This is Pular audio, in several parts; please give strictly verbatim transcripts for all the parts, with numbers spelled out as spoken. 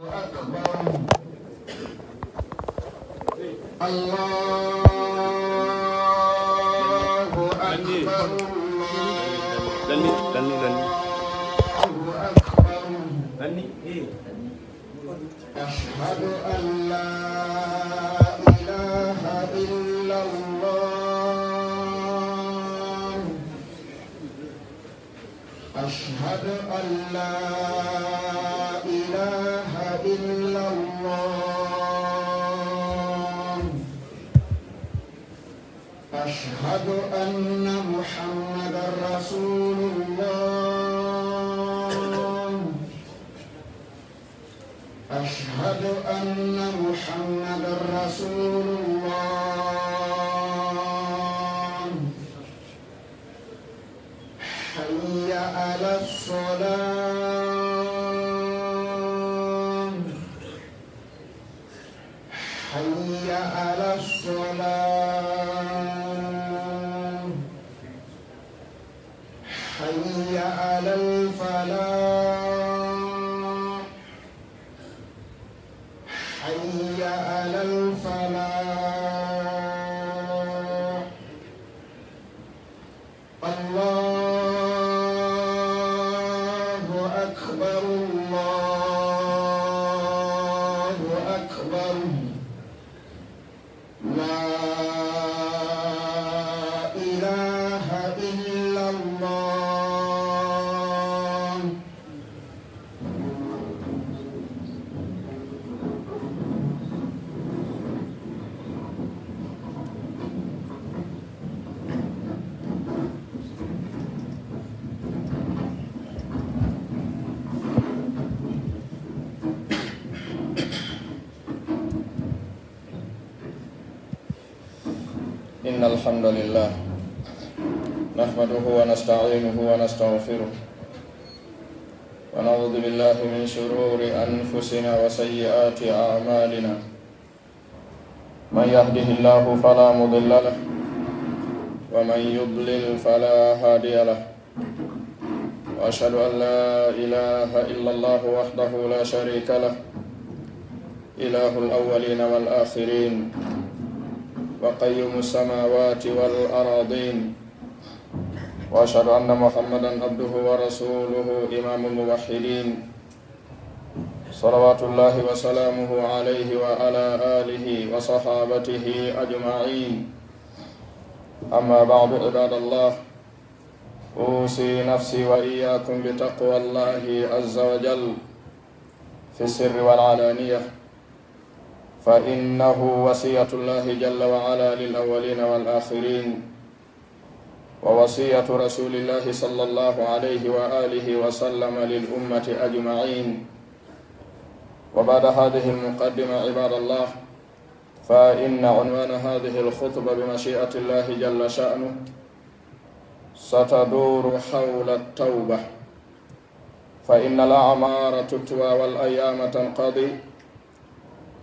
أكبر. الله أكبر. الله أكبر. أشهد أن لا إله إلا الله. أشهد أن لا إله إلا الله. أشهد أن محمدا رسول الله. أشهد أن محمدا رسول الله. حي على الصلاة. حي على الصلاة. حي على الفلاح. حي على الفلاح. الله أكبر، الله أكبر. لا إله إلا الله. إن الحمد لله نحمده ونستعينه ونستغفره، ونعوذ بالله من شرور أنفسنا وسيئات أعمالنا. من يهده الله فلا مضل له، ومن يضلل فلا هادي له. وأشهد أن لا إله إلا الله وحده لا شريك له، إله الأولين والآخرين، وقيم السماوات والأراضين. وأشهد أن محمدا عبده ورسوله، إمام الموحدين، صلوات الله وسلامه عليه وعلى آله وصحابته أجمعين. أما بعد، عباد الله، أوصي نفسي وإياكم بتقوى الله عز وجل في السر والعلانية، فإنه وصية الله جل وعلا للأولين والآخرين، ووصية رسول الله صلى الله عليه وآله وسلم للأمة أجمعين. وبعد هذه المقدمة، عباد الله، فإن عنوان هذه الخطبة بمشيئة الله جل شأنه ستدور حول التوبة، فإن الأعمار تطوى والأيام تنقضي،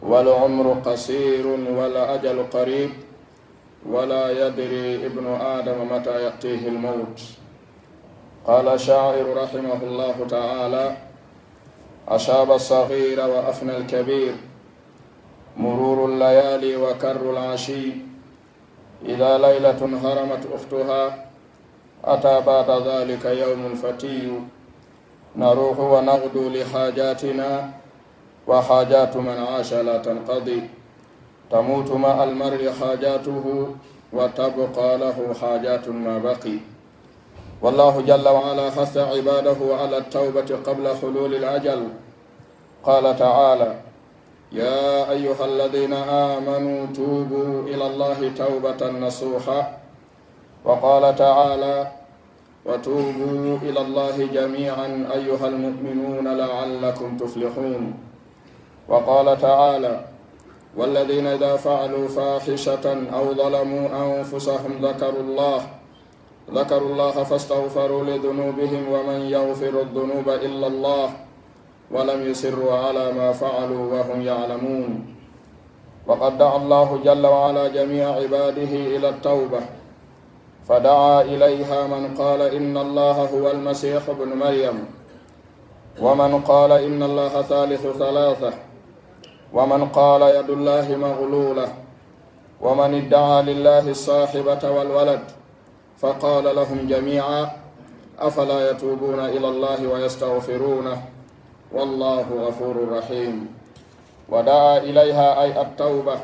والعمر قصير والأجل قريب، ولا يدري ابن آدم متى يأتيه الموت. قال الشاعر رحمه الله تعالى: أشاب الصغير وأفنى الكبير، مرور الليالي وكر العشي، إذا ليلة هرمت أختها، أتى بعد ذلك يوم فتي، نروح ونغدو لحاجاتنا، وحاجات من عاش لا تنقضي، تموت مع المرء حاجاته، وتبقى له حاجات ما بقي. والله جل وعلا حث عباده على التوبة قبل حلول الأجل، قال تعالى: يا أيها الذين آمنوا توبوا إلى الله توبة نصوحا. وقال تعالى: وتوبوا إلى الله جميعا أيها المؤمنون لعلكم تفلحون. وقال تعالى: والذين إذا فعلوا فاحشة أو ظلموا أنفسهم ذكروا الله، ذكروا الله فاستغفروا لذنوبهم ومن يغفر الذنوب إلا الله، ولم يصروا على ما فعلوا وهم يعلمون. وقد دعا الله جل وعلا جميع عباده إلى التوبة، فدعا إليها من قال إن الله هو المسيح ابن مريم، ومن قال إن الله ثالث ثلاثة، ومن قال يد الله مغلولة، ومن ادعى لله الصاحبة والولد، فقال لهم جميعا: أفلا يتوبون إلى الله ويستغفرونه، والله غفور رحيم. ودعا إليها، أي التوبة،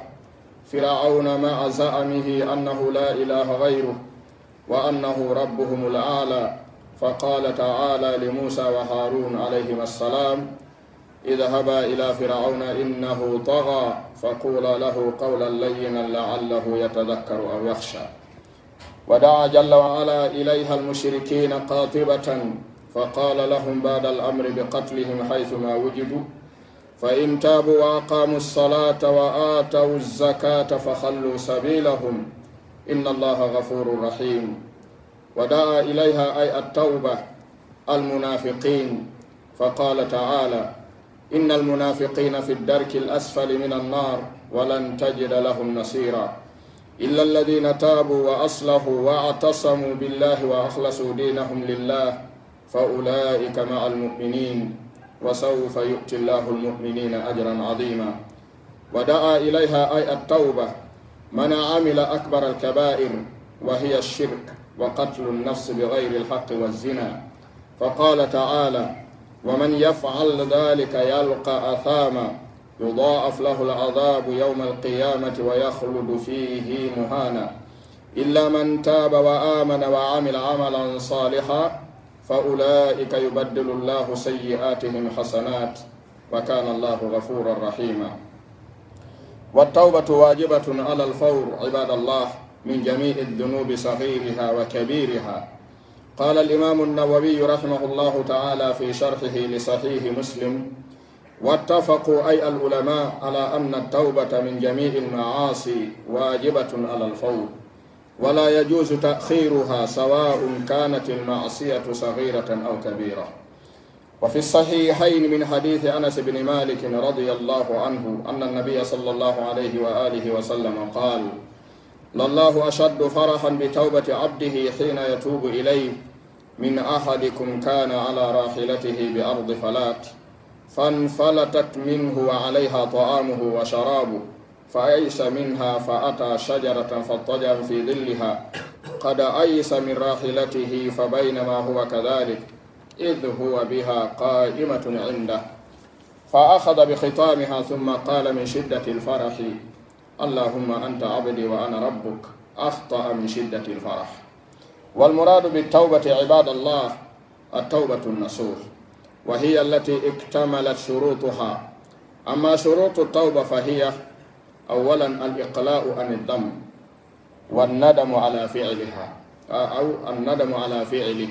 فرعون مع زعمه أنه لا إله غيره، وأنه ربهم الأعلى. فقال تعالى لموسى وهارون عليهما السلام: اذهبا إلى فرعون إنه طغى، فقولا له قولا لينا لعله يتذكر أو يخشى. ودعا جل وعلا إليها المشركين قاطبة، فقال لهم بعد الأمر بقتلهم حيثما وجدوا: فإن تابوا وأقاموا الصلاة وآتوا الزكاة فخلوا سبيلهم، إن الله غفور رحيم. ودعا إليها، أي التوبة، المنافقين، فقال تعالى: إن المنافقين في الدرك الأسفل من النار ولن تجد لهم نصيرا، إلا الذين تابوا وأصلحوا واعتصموا بالله وأخلصوا دينهم لله فأولئك مع المؤمنين، وسوف يؤتي الله المؤمنين أجرا عظيما. ودعا إليها، أي التوبة، من عمل أكبر الكبائر، وهي الشرك وقتل النفس بغير الحق والزنا. فقال تعالى: ومن يفعل ذلك يلق أثاما، يضاعف له العذاب يوم القيامة ويخلد فيه مهانا، إلا من تاب وآمن وعمل عملا صالحا فأولئك يبدل الله سيئاتهم حسنات، وكان الله غفورا رحيما. والتوبة واجبة على الفور، عباد الله، من جميع الذنوب صغيرها وكبيرها. قال الإمام النووي رحمه الله تعالى في شرحه لصحيح مسلم: واتفقوا، أي العلماء، على أن التوبة من جميع المعاصي واجبة على الفور، ولا يجوز تأخيرها سواء كانت المعصية صغيرة أو كبيرة. وفي الصحيحين من حديث أنس بن مالك رضي الله عنه أن النبي صلى الله عليه وآله وسلم قال: لله أشد فرحا بتوبة عبده حين يتوب إليه من أحدكم كان على راحلته بأرض فلاة فانفلتت منه وعليها طعامه وشرابه، فأيس منها فأتى شجرة فاضطجع في ظلها، قد أيس من راحلته، فبينما هو كذلك إذ هو بها قائمة عنده، فأخذ بخطامها ثم قال من شدة الفرح: اللهم أنت عبدي وأنا ربك، أخطأ من شدة الفرح. والمراد بالتوبة، عباد الله، التوبة النصوح، وهي التي اكتملت شروطها. أما شروط التوبة فهي: أولا، الإقلاع عن الذنب والندم على فعلها، أو الندم على فعله،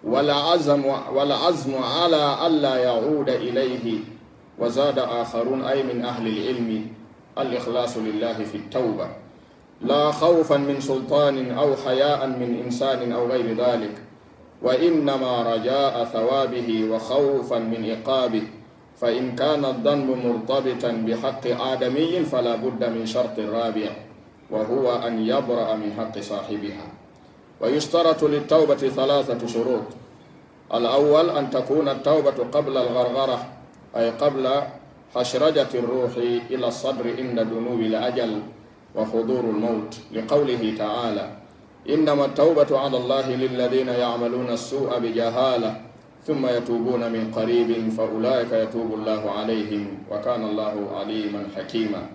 والعزم، والعزم على ألا يعود إليه. وزاد آخرون، أي من أهل العلم، الإخلاص لله في التوبة، لا خوفا من سلطان أو حياء من إنسان أو غير ذلك، وإنما رجاء ثوابه وخوفا من عقابه، فإن كان الذنب مرتبطا بحق آدمي فلا بد من شرط رابع، وهو أن يبرأ من حق صاحبها. ويشترط للتوبة ثلاثة شروط. الأول أن تكون التوبة قبل الغرغرة، أي قبل حشرجة الروح إلى الصدر عند دنو الأجل وحضور الموت، لقوله تعالى: إنما التوبة على الله للذين يعملون السوء بجهالة ثم يتوبون من قريب فأولئك يتوب الله عليهم وكان الله عليما حكيما.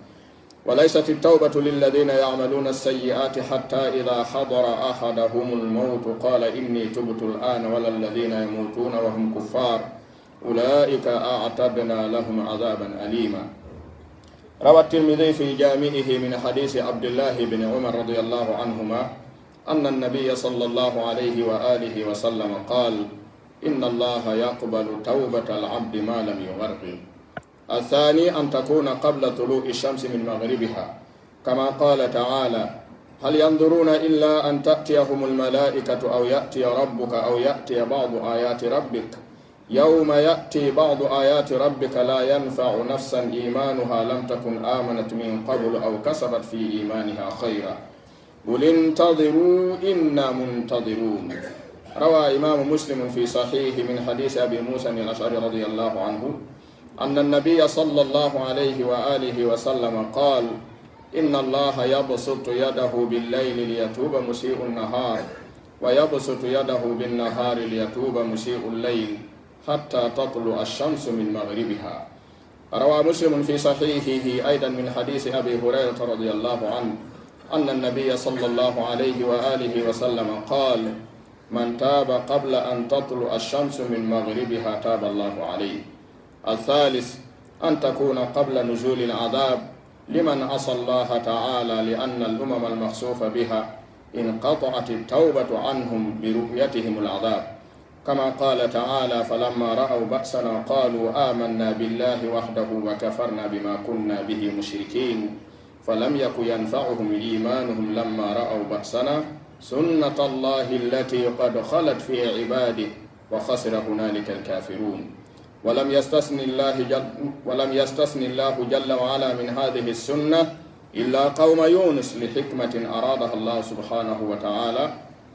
وليست التوبة للذين يعملون السيئات حتى إذا حضر أحدهم الموت قال إني تبت الآن ولا الذين يموتون وهم كفار أولئك أعتدنا لهم عذابا أليما. روى الترمذي في جامعه من حديث عبد الله بن عمر رضي الله عنهما أن النبي صلى الله عليه وآله وسلم قال: إن الله يقبل توبة العبد ما لم يغرغر. الثاني أن تكون قبل طلوع الشمس من مغربها، كما قال تعالى: هل ينظرون إلا أن تأتيهم الملائكة أو يأتي ربك أو يأتي بعض آيات ربك، يوم يأتي بعض آيات ربك لا ينفع نفسا إيمانها لم تكن آمنت من قبل أو كسبت في إيمانها خيرا، قل انتظروا إنا منتظرون. روى إمام مسلم في صحيحه من حديث أبي موسى الأشعري رضي الله عنه أن النبي صلى الله عليه وآله وسلم قال: إن الله يبسط يده بالليل ليتوب مسيء النهار، ويبسط يده بالنهار ليتوب مسيء الليل، حتى تطلع الشمس من مغربها. روى مسلم في صحيحه أيضا من حديث أبي هريرة رضي الله عنه أن النبي صلى الله عليه وآله وسلم قال: من تاب قبل أن تطلع الشمس من مغربها تاب الله عليه. الثالث، أن تكون قبل نزول العذاب لمن عصى الله تعالى، لأن الأمم المخسوف بها انقطعت التوبة عنهم برؤيتهم العذاب. كما قال تعالى: فلما رأوا بأسنا قالوا آمنا بالله وحده وكفرنا بما كنا به مشركين. فلم يك ينفعهم إيمانهم لما رأوا بأسنا، سنة الله التي قد خلت في عباده، وخسر هنالك الكافرون. ولم يستثن الله جل، ولم يستثن الله جل وعلا من هذه السنة إلا قوم يونس لحكمة أرادها الله سبحانه وتعالى،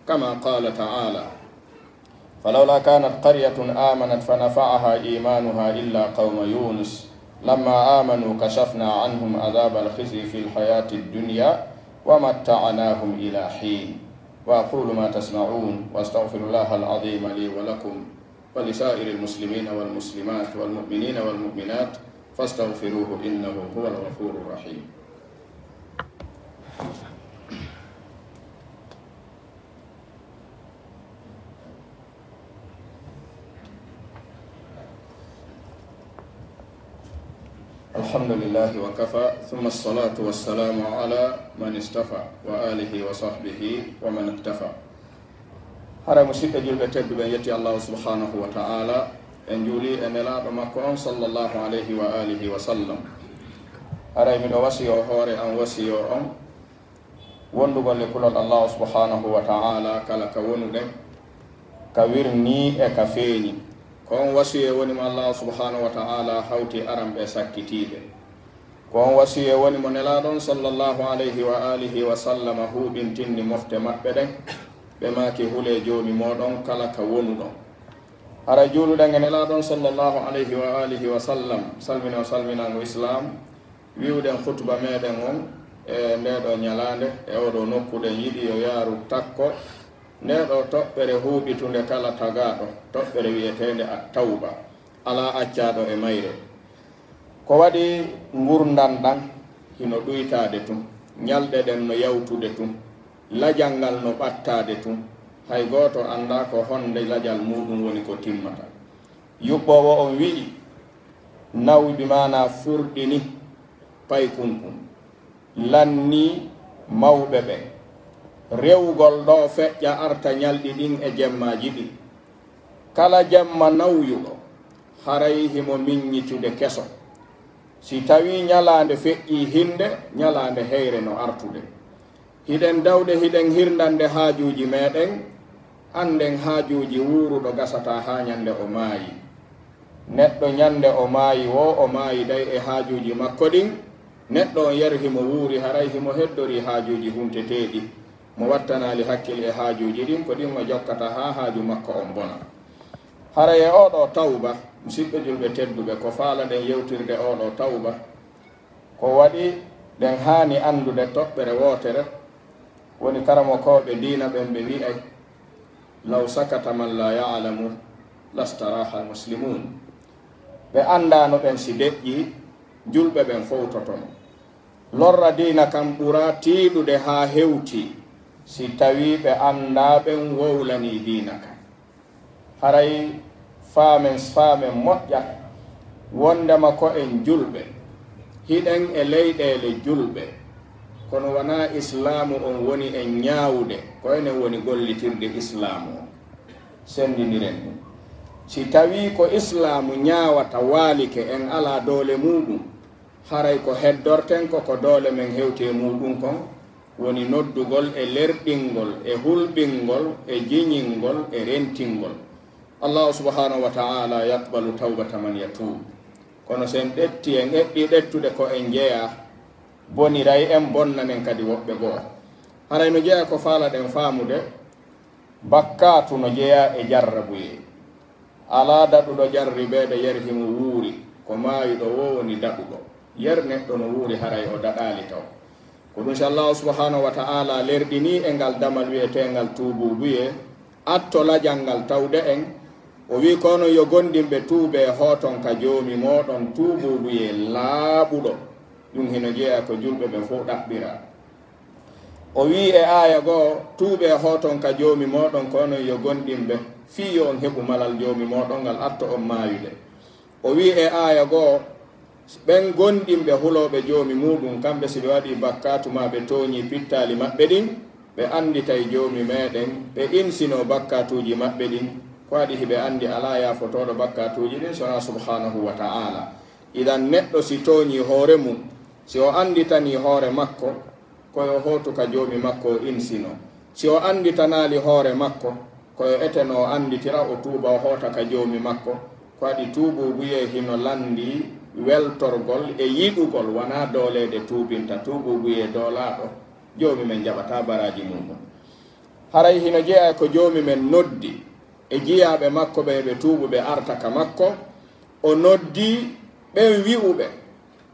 كما قال تعالى: فلولا كانت قرية آمنت فنفعها إيمانها إلا قوم يونس لما آمنوا كشفنا عنهم عذاب الخزي في الحياة الدنيا ومتعناهم إلى حين. وأقول ما تسمعون وأستغفر الله العظيم لي ولكم ولسائر المسلمين والمسلمات والمؤمنين والمؤمنات فاستغفروه إنه هو الغفور الرحيم. الحمد لله وكفى، ثم الصلاة والسلام على من اصطفى، وآله وصحبه ومن اقتفى. Haray, musiɓɓe julɓe tedduɓe, en yetti Allahu subhanahu wa ta'ala, en juuli e Nelaaɗo makko on, sallallahu alayhi wa alihi wa sallam. Haray, miɗo wasiyoo hoore an wasiyoo on, wondugol e kulol Allahu subhanahu wa ta'ala kala ka wonuɗen, ka wirnii e ka feeñi. Ko on wasiyee woni mo Allahu subhanahu wa ta'ala hawti aran ɓe sakkitiiɓe. Ko on wasiyee woni mo Nelaaɗo on, sallallahu alayhi wa alihi wa sallama, huuɓintinni mofte maɓɓe ɗen, ɓe maaki: Hulee Joomi mooɗon kala ka wonuɗon. Haray juuluɗen e Nelaaɗo on, sallallahu alayhi wa alihi wa sallam, salminoo salminaango Islaam, wi'uɗen khutba meɗen on e ndee ɗoo ñalaande, e oo ɗoo nokku, ɗen yiɗi yo yaaru takko ndee ɗoo toɓɓere huuɓitunde kala tagaaɗo, toɓɓere wi'eteende At-Tawba, alaa accaaɗo e mayre. Ko waɗi ngurndan ɗan hino ɗuytaade tun, ñalɗe ɗen no yawtude tun, lajal ngal no ɓattaade tun, hay gooto anndaa ko honde lajal muuɗum woni ko timmata. Yuɓɓoowo on wi'i, nawi, bi maanaa furɗini paykunkun, lannii mawɓe ɓen, rewugol ɗoo feƴƴa arta ñalɗi ɗin e jemmaaji ɗin. Kala jemma nawyuɗo, haray himo miññitude keso. Si tawii ñalaande feƴƴii hinde, ñalaande heyre no artude. Hiɗen dawde, hiɗen hirnande haajuuji meɗen, annden haajuuji wuuruɗo gasataa haa ñande o maayi. Neɗɗo ñande o maayi woo, o maayiday e haajuuji makko ɗin. Neɗɗo on yeru himo wuuri, haray himo heddorii haajuuji hunteteeɗi. Mo wattanaali hakkil e haajuuji ɗin, ko ɗin o jokkata haa haaju makko on bona. Haray e oo ɗoo tawba, musiɓɓe julɓe tedduɓe, ko faalaɗen yewtirde oo ɗoo tawba, ko waɗi ɗen haani anndude toɓɓere wootere, woni karamokooɓe diina ɓen ɓe wi'ay: لو سكت من لا يعلم لاستراح المسلمون. Ɓe anndaano ɓen si deƴƴii, julɓe ɓen fowtotono. Lorra diina kan ɓura tiiɗude haa hewtii si tawii ɓe anndaa ɓen wowlanii diina kan. Haray faamen, faamen moƴƴa wondema ko en julɓe, hiɗen e leyɗeele julɓe, kono wanaa Islaamu on woni en ñaawude, ko enen woni gollitirde Islaamu on. Senndiniren ɗum. Si tawii ko Islaamu ñaawata waalike, en alaa doole muuɗum, haray ko heddorten ko ko doole men hewti e muuɗum kon, woni noddugol e lerɗingol e hulɓingol e jiñingol e rentingol. Allahu subhanahu wa ta'ala yaqbalu tawbata man yatub. Kono si en ɗetti, en eɓɓi ɗettude ko en jeyaa, boniray en, bonnanen kadi woɓɓe goo. Haray no jeyaa ko faalaɗen faamude, Bakkaatu no jeyaa e jarrabuyee. Alaa daɗuɗo jarribeede yer himo wuuri, ko maayuɗo woo woni daɗuɗo. Yer neɗɗo no wuuri haray o daɗaali taw. Ko ɗun si Allaahu subhaanahu wa ta'aalaa lerɗinii e ngal damal wi'eteengal tuubuubuyee, atto lajal ngal tawde en. O wi'i, ko onon yo gomɗinɓe, tuubee hooton ka Joomi mooɗon tuubuubuyee laaɓuɗo. Ɗun hino jeyaa ko julɓe ɓen fow ɗaɓɓiraa. O wi'i e aaya goo, tuubee hooton ka Joomi mooɗon ko onon yo gomɗinɓe, fii yo on heɓu malal Joomi mooɗon ngal, atto on maayude. O wi'i e aaya goo, ɓen gomɗinɓe hulooɓe Joomi muuɗum, kamɓe si ɓe waɗii bakkaatu maa ɓe tooñii pittaali maɓɓe ɗin, ɓe annditay Joomi meɗen, ɓe insinoo bakkaatuuji maɓɓe ɗin, ko waɗi hiɓe anndi alaa yaafotooɗo bakkaatuuji ɗin so wonaa Subhaanahu wa Ta'aalaa. Idan neɗɗo si tooñii hoore mun, si o annditanii hoore makko, ko yo hootu ka Joomi makko o insino. Si o annditanaali hoore makko, ko yo eteno o annditira, o tuuba, o hoota ka Joomi makko. Ko waɗi tuubuubuyee hino lanndii weltorgol e yiɗugol, wanaa dooleede tuubinta. Tuubuubuyee doolaaɗo, Joomi men jaɓataa baraaji muuɗum. Haray hino jeyaa e ko Joomi men noddi e jiyaaɓe makko ɓen e ɓe tuubu ɓe arta ka makko. O noddi ɓen wi'uɓe,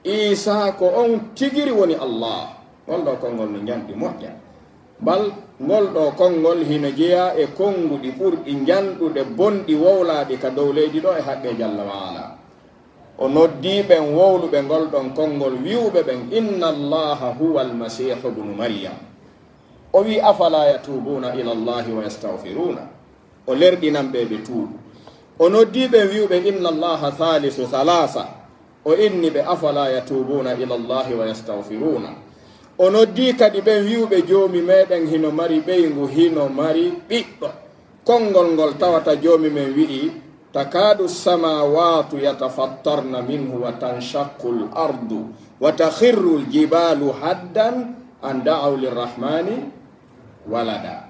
Iisaa ko on tigiri woni Allaahu. Ngol ɗoo konngol no njanɗi moƴƴa. Bal ngol ɗoo konngol hino jeyaa e konnguɗi ɓurɗi njanɗude bonɗi wowlaaɗi ka dow leydi ɗoo e haqqee Jalla wa Alaa. O noddii ɓen wowluɓe ngol ɗon konngol wi'uɓe ɓen, Inna Allaaha huwa Almasiihu bnu Maryam. O wi'i, Afalaa yatuubuuna ila Allaahi wa yastagfiruuna. O lerɗinan ɓe ɓe tuubu. O noddii ɓen wi'uɓe, Inna Allaaha thaalithu thalaatha. O inni ɓe, Afalaa yatuubuuna ila Allaahi wa yastagfiruuna. O noddii kadi ɓen wi'uɓe, Joomi meɗen hino mari ɓeyngu, hino mari ɓiɗɗo. Konngol ngol tawata Joomi men wi'i, Takaadu samaawaatu yatafattarna minhu wa tanshaqqu l-ardu wa takhirru l-jibaalu haddan an da'aw lirrahmaani walada.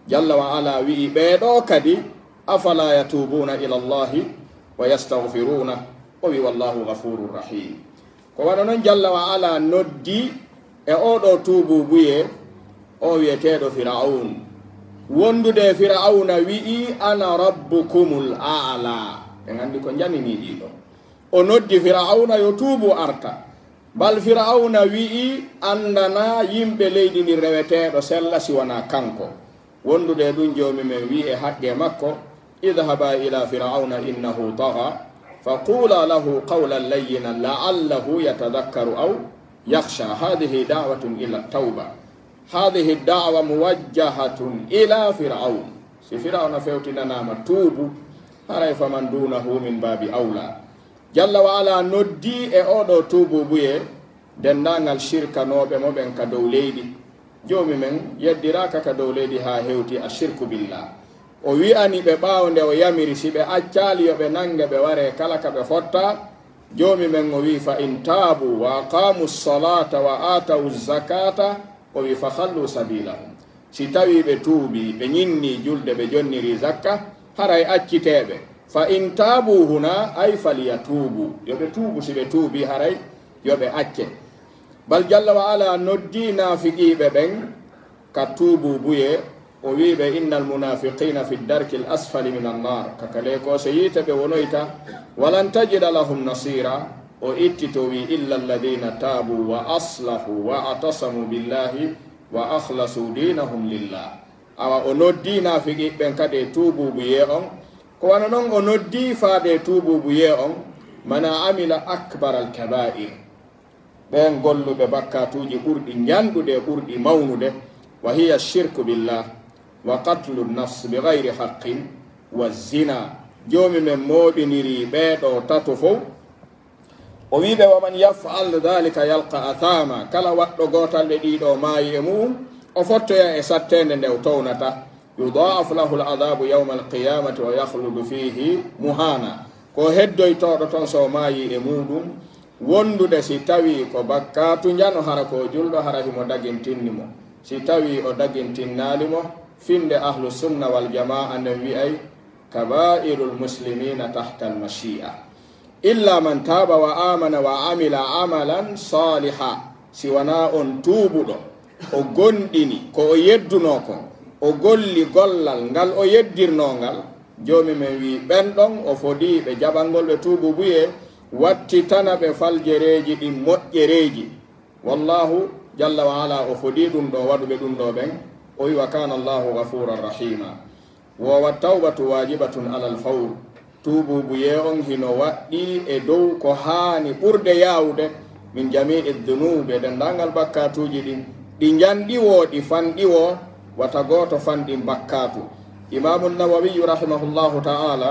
Jalla wa Alaa wi'i ɓee ɗoo kadi, Afalaa yatuubuuna ila Allaahi wa yastagfiruuna. O wi'i, Wallaahu ghafuurun rahiim. Ko wano non Jalla wa Alaa noddi e oo ɗoo tuubuubuyee, oo wi'eteeɗo Fir'awn. Wondude e Fir'awna wi'i, Ana rabbukumul a'laa. En anndi ko njanini ɗii ɗoo. O noddi Fir'awna yo tuubu arta. Bal Fir'awna wi'i, Anndanaa yimɓe leydi ndin reweteeɗo sella si wanaa kanko. Wondude e ɗun, Joomi men wi'i e haqqee makko, Idhabaa ilaa Fir'awna innahu taghaa, faquulaa lahu qawlan layyinan la'allahu yatadhakkaru aw yakhshaa. Haadhihi da'watun ilaa tawba. Haadhihi da'wa muwajjahatun ilaa Fir'awn. Si Fir'awna fewtinanaama tuubu, haray faman duunahu min baabi awlaa. Jalla wa Alaa noddii e oo ɗoo tuubuubuyee denndaangal shirkanooɓe mo ɓen ka dow leydi. Joomi men yeddiraaka ka dow leydi haa hewti ashirku billah. O wi'ani ɓe ɓaawo nde o yamiri si ɓe accaali yo ɓe nannge ɓe waree kala ka ɓe fottaa. Joomi men o wi'i, Fa in taabu wa aqaamu salaata wa aatawu zakata, o wi'i, Fa khallu sabiilahum. Si tawii ɓe tuubii, ɓe ñinnii julde, ɓe jonnirii zakka, haray accitee ɓe. Fa in taabu huna, ay falyatuubu. Yo ɓe tuubu, si ɓe tuubii, haray yo ɓe acce. Bal Jalla wa Alaa noddii naafiqiiɓe ɓen ka tuubuubuyee, o wi'i ɓe, Innal munaafiqiina fi ddarki l asfali mina nnaar. Ka kaleekoose yiite ɓe wonoyta. Walan tajida lahum nasiira. O ittitoo wi'i, Illa alladiina taabu wa aslahu wa atasamu billaahi wa akhlasuu diinahum lillah. Awa o noddii naafiqiiɓe ɓen kadi e tuubuubuyee on. Ko wano non o noddii faade e tuubuubuyee on, man amila akbaral kabaa'ir. Ɓen golluɓe bakkaatuuji ɓurɗi njanɗude e ɓurɗi mawnude, wa hiya shirku billah, wa qatlu nafs bi ghayri haqqin, wa zina. Joomi men mooɓinirii ɓee ɗoo tato fow. O wi'i ɓe, Wa man yaf'al dhalika yalqa athama, kala waɗɗo gootal e ɗii ɗoo maayi e mu'un, o fottoya e satteende nde o townata. Yudha'af lahu al-adhabu yawma al-qiyamati wa yakhlud fihi muhana. Ko heddoytooɗo ton so o maayii e muuɗum, wondude si tawii ko bakkaatu njano, hara ko julɗo, hara himo dagintinni mo. Si tawii o dagintinnaali mo, finde Ahlu Sunna wal Jamaa nden wi'ay, Kabaa'irul muslimiina tahta al-mashi'a. Illa man taaba wa aamana wa amila amalan saaliha, si wanaa on tuubuɗo, o gomɗini ko o yeddunoo kon, O golli gollal ngal o yeddirnoo ngal, Joomi men wi'i, ɓen ɗon o fodii ɓe jaɓangol ɓe tuubuubuyee, wattitana ɓe faljereeji ɗin moƴƴereeji. Wallaahu jalla wa ala o fodii ɗun ɗoo waɗuɓe ɗun ɗoo ɓen, o wi'i, "Wa kaana Allaahu ghafuuran rahiima." Wo wa tawbatu waajibatun alal fawr. Tuubuubuyee on hino waɗɗii e dow ko haani ɓurde yaawude min jamii'i dunuubi, e denndaangal bakkaatuuji ɗin, ɗi njanɗi woo, ɗi fanɗi woo, wata gooto fanɗin bakkaatu. Imaamu Nawawiyyu rahimahullahu ta'ala,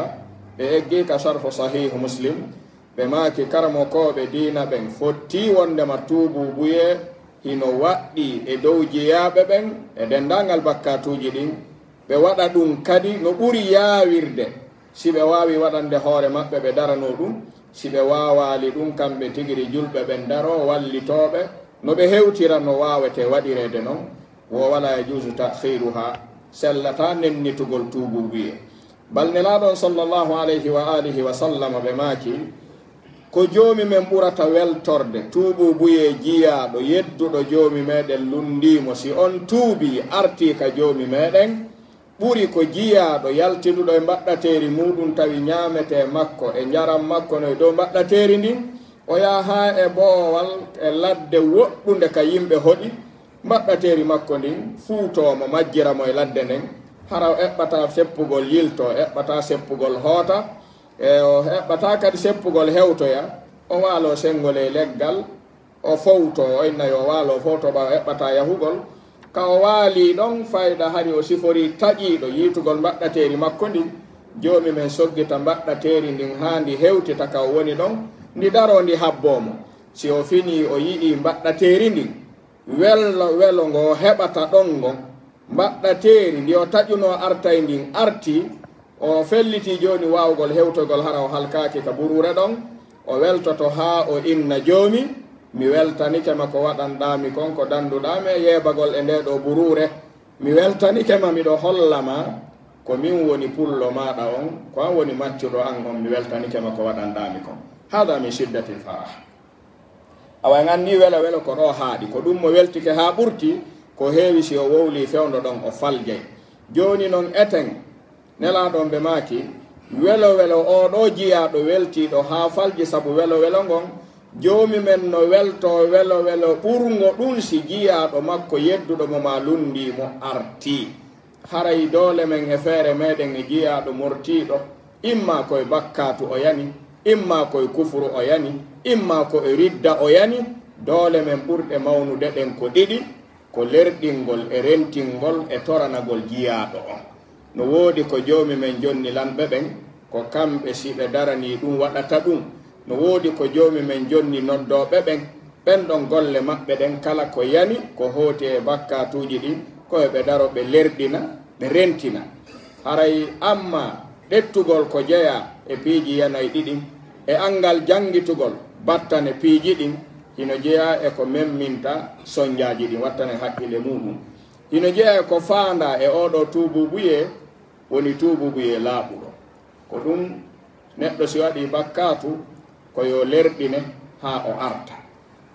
ɓe eggii ka Sharhu Sahiih Muslim, ɓe maaki, karamokooɓe diina ɓen fottii wonndema tuubuubuyee hino waɗɗii e dow jiyaaɓe ɓen e denndaangal bakkaatuuji ɗin, ɓe waɗa ɗun kadi no ɓuri yaawirde, si ɓe waawi waɗande hoore maɓɓe, ɓe daranoo ɗun, si ɓe waawaali ɗun, kamɓe tigiri julɓe ɓen daroo, wallitoo ɓe, no ɓe hewtira no waawetee waɗireede non, wo wala yajuuzu ta'khiiruhaa, sellataa nennitugol tuubuubuyee. Bal Nelaaɗo on sallallahu alayhi wa alihi wa sallama ɓe maaki, ko Joomi men ɓurata weltorde, tuubuubuyee jiyaaɗo, yedduɗo Joomi meɗen lunndii mo, si on tuubii, artii ka Joomi meɗen, ɓuri ko jiyaaɗo yaltiduɗo e mbaɗɗateeri muuɗum tawi ɲaametee makko e njaram makko no e dow mbaɗɗateeri ndin, o yaha haa e boowal e ladde woɗɗunde ka yimɓe hoɗi, mbaɗɗateeri makko ndin fuutoo mo, majjira mo e ladde nden, hara o eɓɓataa seppugol yiltoo, eɓɓataa seppugol hoota, e o eɓɓataa kadi seppugol hewtoya, o waaloo senngo ley leggal, o fowtoo, o inna yo o waaloo fowtoo ɓaawo eɓɓataa yahugol. Ka o waalii ɗon, fayda hari o siforii taƴiiɗo yiitugol mbaɗɗateeri makko ndin, Joomi men soggita mbaɗɗateeri ndin haa ndi hewtita ka o woni ɗon, ndi daroo ndi habboo mo. Si o finii o yi'ii mbaɗɗateeri ndin, welo, welo ngo heɓata ɗon ngon, mbaɗɗateeri ndi o taƴunoo artay ndin artii, o fellitii jooni waawugol hewtogol hara o halkaaki ka buruure ɗon, o weltoto haa o inna, "Joomi, mi weltanike ma ko waɗanɗaa mi kon, ko dannduɗaa mi e yeebagol e ndee ɗoo buruure. Mi weltanike ma, miɗo holla ma ko min woni pullo maaɗa on, ko an woni maccuɗo an on, mi weltanike ma ko waɗanɗaa mi kon." Hada min shiddatil farah. Awa en anndi welo welo ko ɗoo haaɗi, ko ɗum mo weltike haa ɓurti, ko heewi si o wowlii fewndo ɗon o faljay. Jooni non eten, Nelaaɗo on ɓe maaki, welo welo oo ɗoo jiyaaɗo weltiiɗo haa falji sabu welo welo ngon, Joomi men no weltoo welo welo ɓurngo ɗum si jiyaaɗo makko yedduɗo mo maa lunndii mo artii. Haray doole men e feere meɗen e jiyaaɗo mortiiɗo, imma ko e bakkaatu o yani, imma ko e kufru o yani, imma ko e ridda o yani, doole men ɓurɗe mawnude ɗen ko ɗiɗi, ko lerɗingol e rentingol e toranagol jiyaaɗo on. No woodi ko Joomi men jonni lanɓe ɓen, ko kamɓe si ɓe daranii ɗum waɗata ɗum. No woodi ko Joomi men jonni noddooɓe ɓen, ɓen ɗon golle maɓɓe ɗen kala ko yani, ko hooti e bakkaatuuji ɗin, ko e ɓe daro ɓe lerɗina, ɓe rentina. Haray amma ɗettugol ko jeyaa e piiji yanay ɗiɗin, e anngal janngitugol battane piiji ɗin, hino jeyaa e ko memminta sonjaaji ɗin, wattane haqqille muuɗum. Hino jeyaa e ko faandaa e oo ɗoo tuubuubuyee, woni tuubuubuyee laaɓuɗo. Ko ɗum, neɗɗo si waɗii bakkaatu, ko yo lerɗine haa o arta.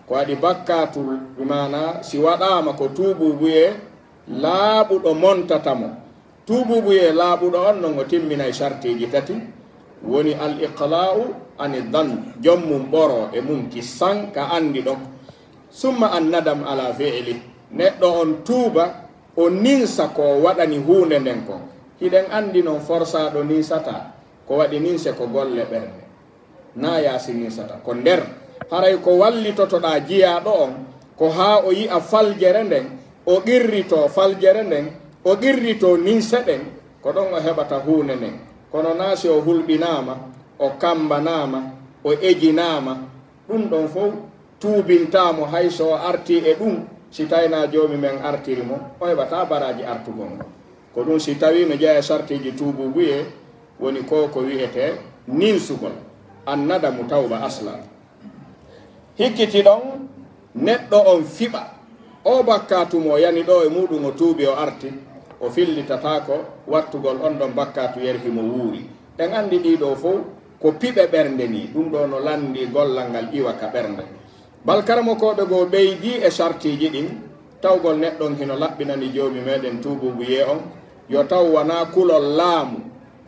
Ko waɗi bakkaatu, bi maanaa si waɗaama ko tuubuubuyee laaɓuɗo montata mo. Tuubuubuyee laaɓuɗo on non o timminay sartiiji tati, woni al iqlaa'u ani dhanb, jom mum ɓoroo e mum ki san ka anndi ɗon. Summa an nadam ala fi'li, neɗɗo on tuuba, o ninsa ko o waɗani huunde nden kon. Hiɗen anndi non forsaaɗo ninsataa, ko waɗi ninse ko golle ɓernde. Naa yaasi ninsata. Ko nder, haray ko wallitotoɗaa jiyaaɗo on, ko haa o yi'a faljere nden, o qirritoo faljere nden, o qirritoo ninse ɗen, ko ɗon o heɓata huunde nden. Kono naa si o hulɓinaama, o kammbanaama, o ejinaama, ɗum ɗon fow tuubintaa mo, hay so o artii e ɗum, si taynaa Joomi men artiri mo, o heɓataa baraaji artugol ngol. Ko ɗum si tawii no jeyaa e sartiiji tuubuubuyee, woni ko ko wi'etee ninsugol, annadamu tawba aslan. Hikkiti ɗon, neɗɗo on fiɓa, oo bakkaatu mo o yani ɗoo e muuɗum o tuubi o arti, o fillitataako wattugol on ɗon bakkaatu yer himo wuuri. En anndi ɗii ɗoo fow ko piɓe ɓernde nii, ɗum ɗoo no lanndii gollal ngal iwa ka ɓernde. Bal karamokooɓe goo ɓeydii e sartiiji ɗin, Tawgol neɗɗo on hino laɓɓinani Joomi meɗen tuubuubuyee on, yo taw wanaa kulol laamu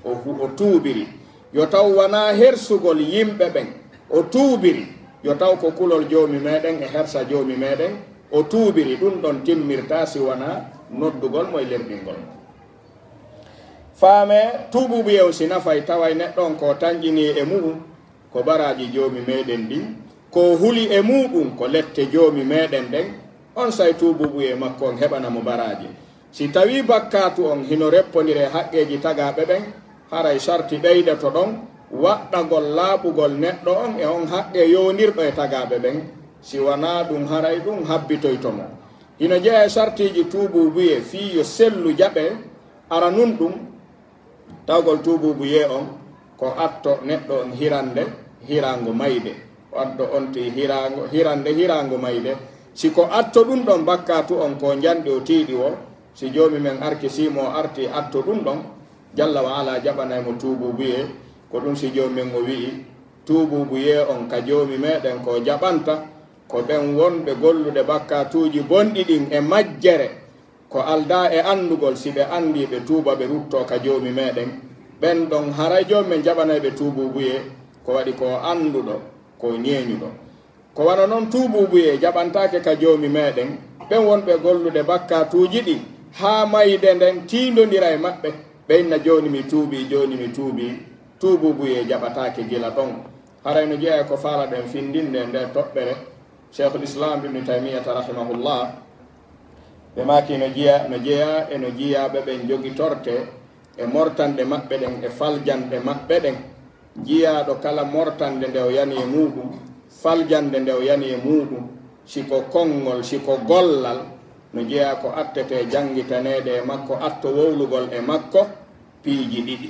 o hu-, o tuubiri, yo taw wanaa hersugol yimɓe ɓen o tuubiri, yo taw ko kulol Joomi meɗen e hersa Joomi meɗen o tuubiri. Ɗun ɗon timmirtaa si wanaa noddugol mo e lerɗingol mo. Faamee, tuubuubuyee on si nafay, taway neɗɗo on ko tanƴinii e mu'un ko baraaji Joomi meɗen ɗin, ko huli e muɗum ko lette Joomi meɗen ɗen, onsay tuubuubuyee makko on heɓana mo baraaji. Si tawii bakkaatu on hino reppondiree haqqeeji tagaaɓe ɓen, haray sarti ɓeydoto ɗon waɗɗagol laaɓugol neɗɗo on e on haqqee yowondirɗo e tagaaɓe ɓen, si wanaa ɗum, haray ɗum habbitoyto mo. Hino jeyaa e sartiiji tuubuubuyee fii yo sellu jaɓee, aranun ɗum, tawgol tuubuubuyee on ko atto neɗɗo on hirande hiraango mayde. O atto on ti hiraango, hirande hiraango mayde. Si ko atto ɗun ɗon bakkaatu on ko njanɗi o tiiɗi woo, si Joomi men arkisii mo o artii atto ɗun ɗon, Jalla wa Alaa jaɓanay mo tuubuubuyee. Ko ɗun si Joomi men o wi'i, tuubuubuyee on ka Joomi meɗen ko jaɓanta, ko ɓen wonɓe gollude bakkaatuuji bonɗi ɗin e majjere, ko aldaa e anndugol, si ɓe anndii ɓe tuuba ɓe ruttoo ka Joomi meɗen, ɓen ɗon haray Joomi men jaɓanay ɓe tuubuubuyee, ko waɗi ko o annduɗo, ko o ñeeñuɗo. Ko wano non tuubuubuyee jaɓantaake ka Joomi meɗen, ɓen wonɓe gollude bakkaatuuji ɗin, haa mayde nden tiindondira e maɓɓe, ɓe inna, "Jooni mi tuubii, jooni mi tuubii." Tuubuubuyee jaɓataake gila ɗon. Haray no jeyaa e ko faalaɗen findinde e ndee toɓɓere, Sheikhul Islam Ibn Taymiyyata rahimahullah, ɓe maaki no jeya-, no jeyaa e no jiyaaɓe ɓen jogitortee e mortanɗe maɓɓe ɗen e faljanɗe maɓɓe ɗen. Jiyaaɗo kala mortanɗe nde o yani e muuɗum, faljanɗe nde o yani e muuɗum, si ko konngol, si ko gollal, no jeyaa ko attetee janngitaneede e makko, atto wowlugol e makko piiji ɗiɗi.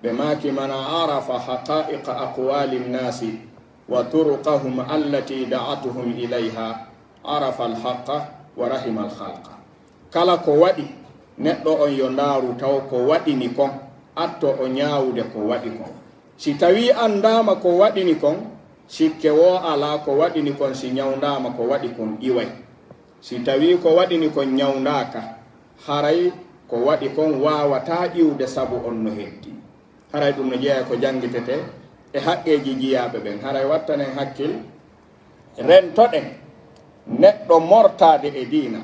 Ɓe maaki, "Man arafa haqa'iqa aqwali nnasi wa turuqahum allati da'atuhum ilayha, arafa alhaqqa wa rahima alkhalqa." Kala ko waɗi, neɗɗo on yo ndaaru taw ko waɗini kon, atto o ñaawude ko waɗi kon. Si tawii anndaama ko waɗini kon, sikke woo alaa ko waɗini kon, si ñawndaama ko waɗi kon iway. Si tawii ko waɗini kon ñawndaaka, haray ko waɗi kon waawataa iwde sabu on no heddii. Haray ɗum no jeyaa ko janngitetee e haqqeeji jiyaaɓe ɓen. Haray wattanen hakkil, rentoɗen neɗɗo mortaade e diina,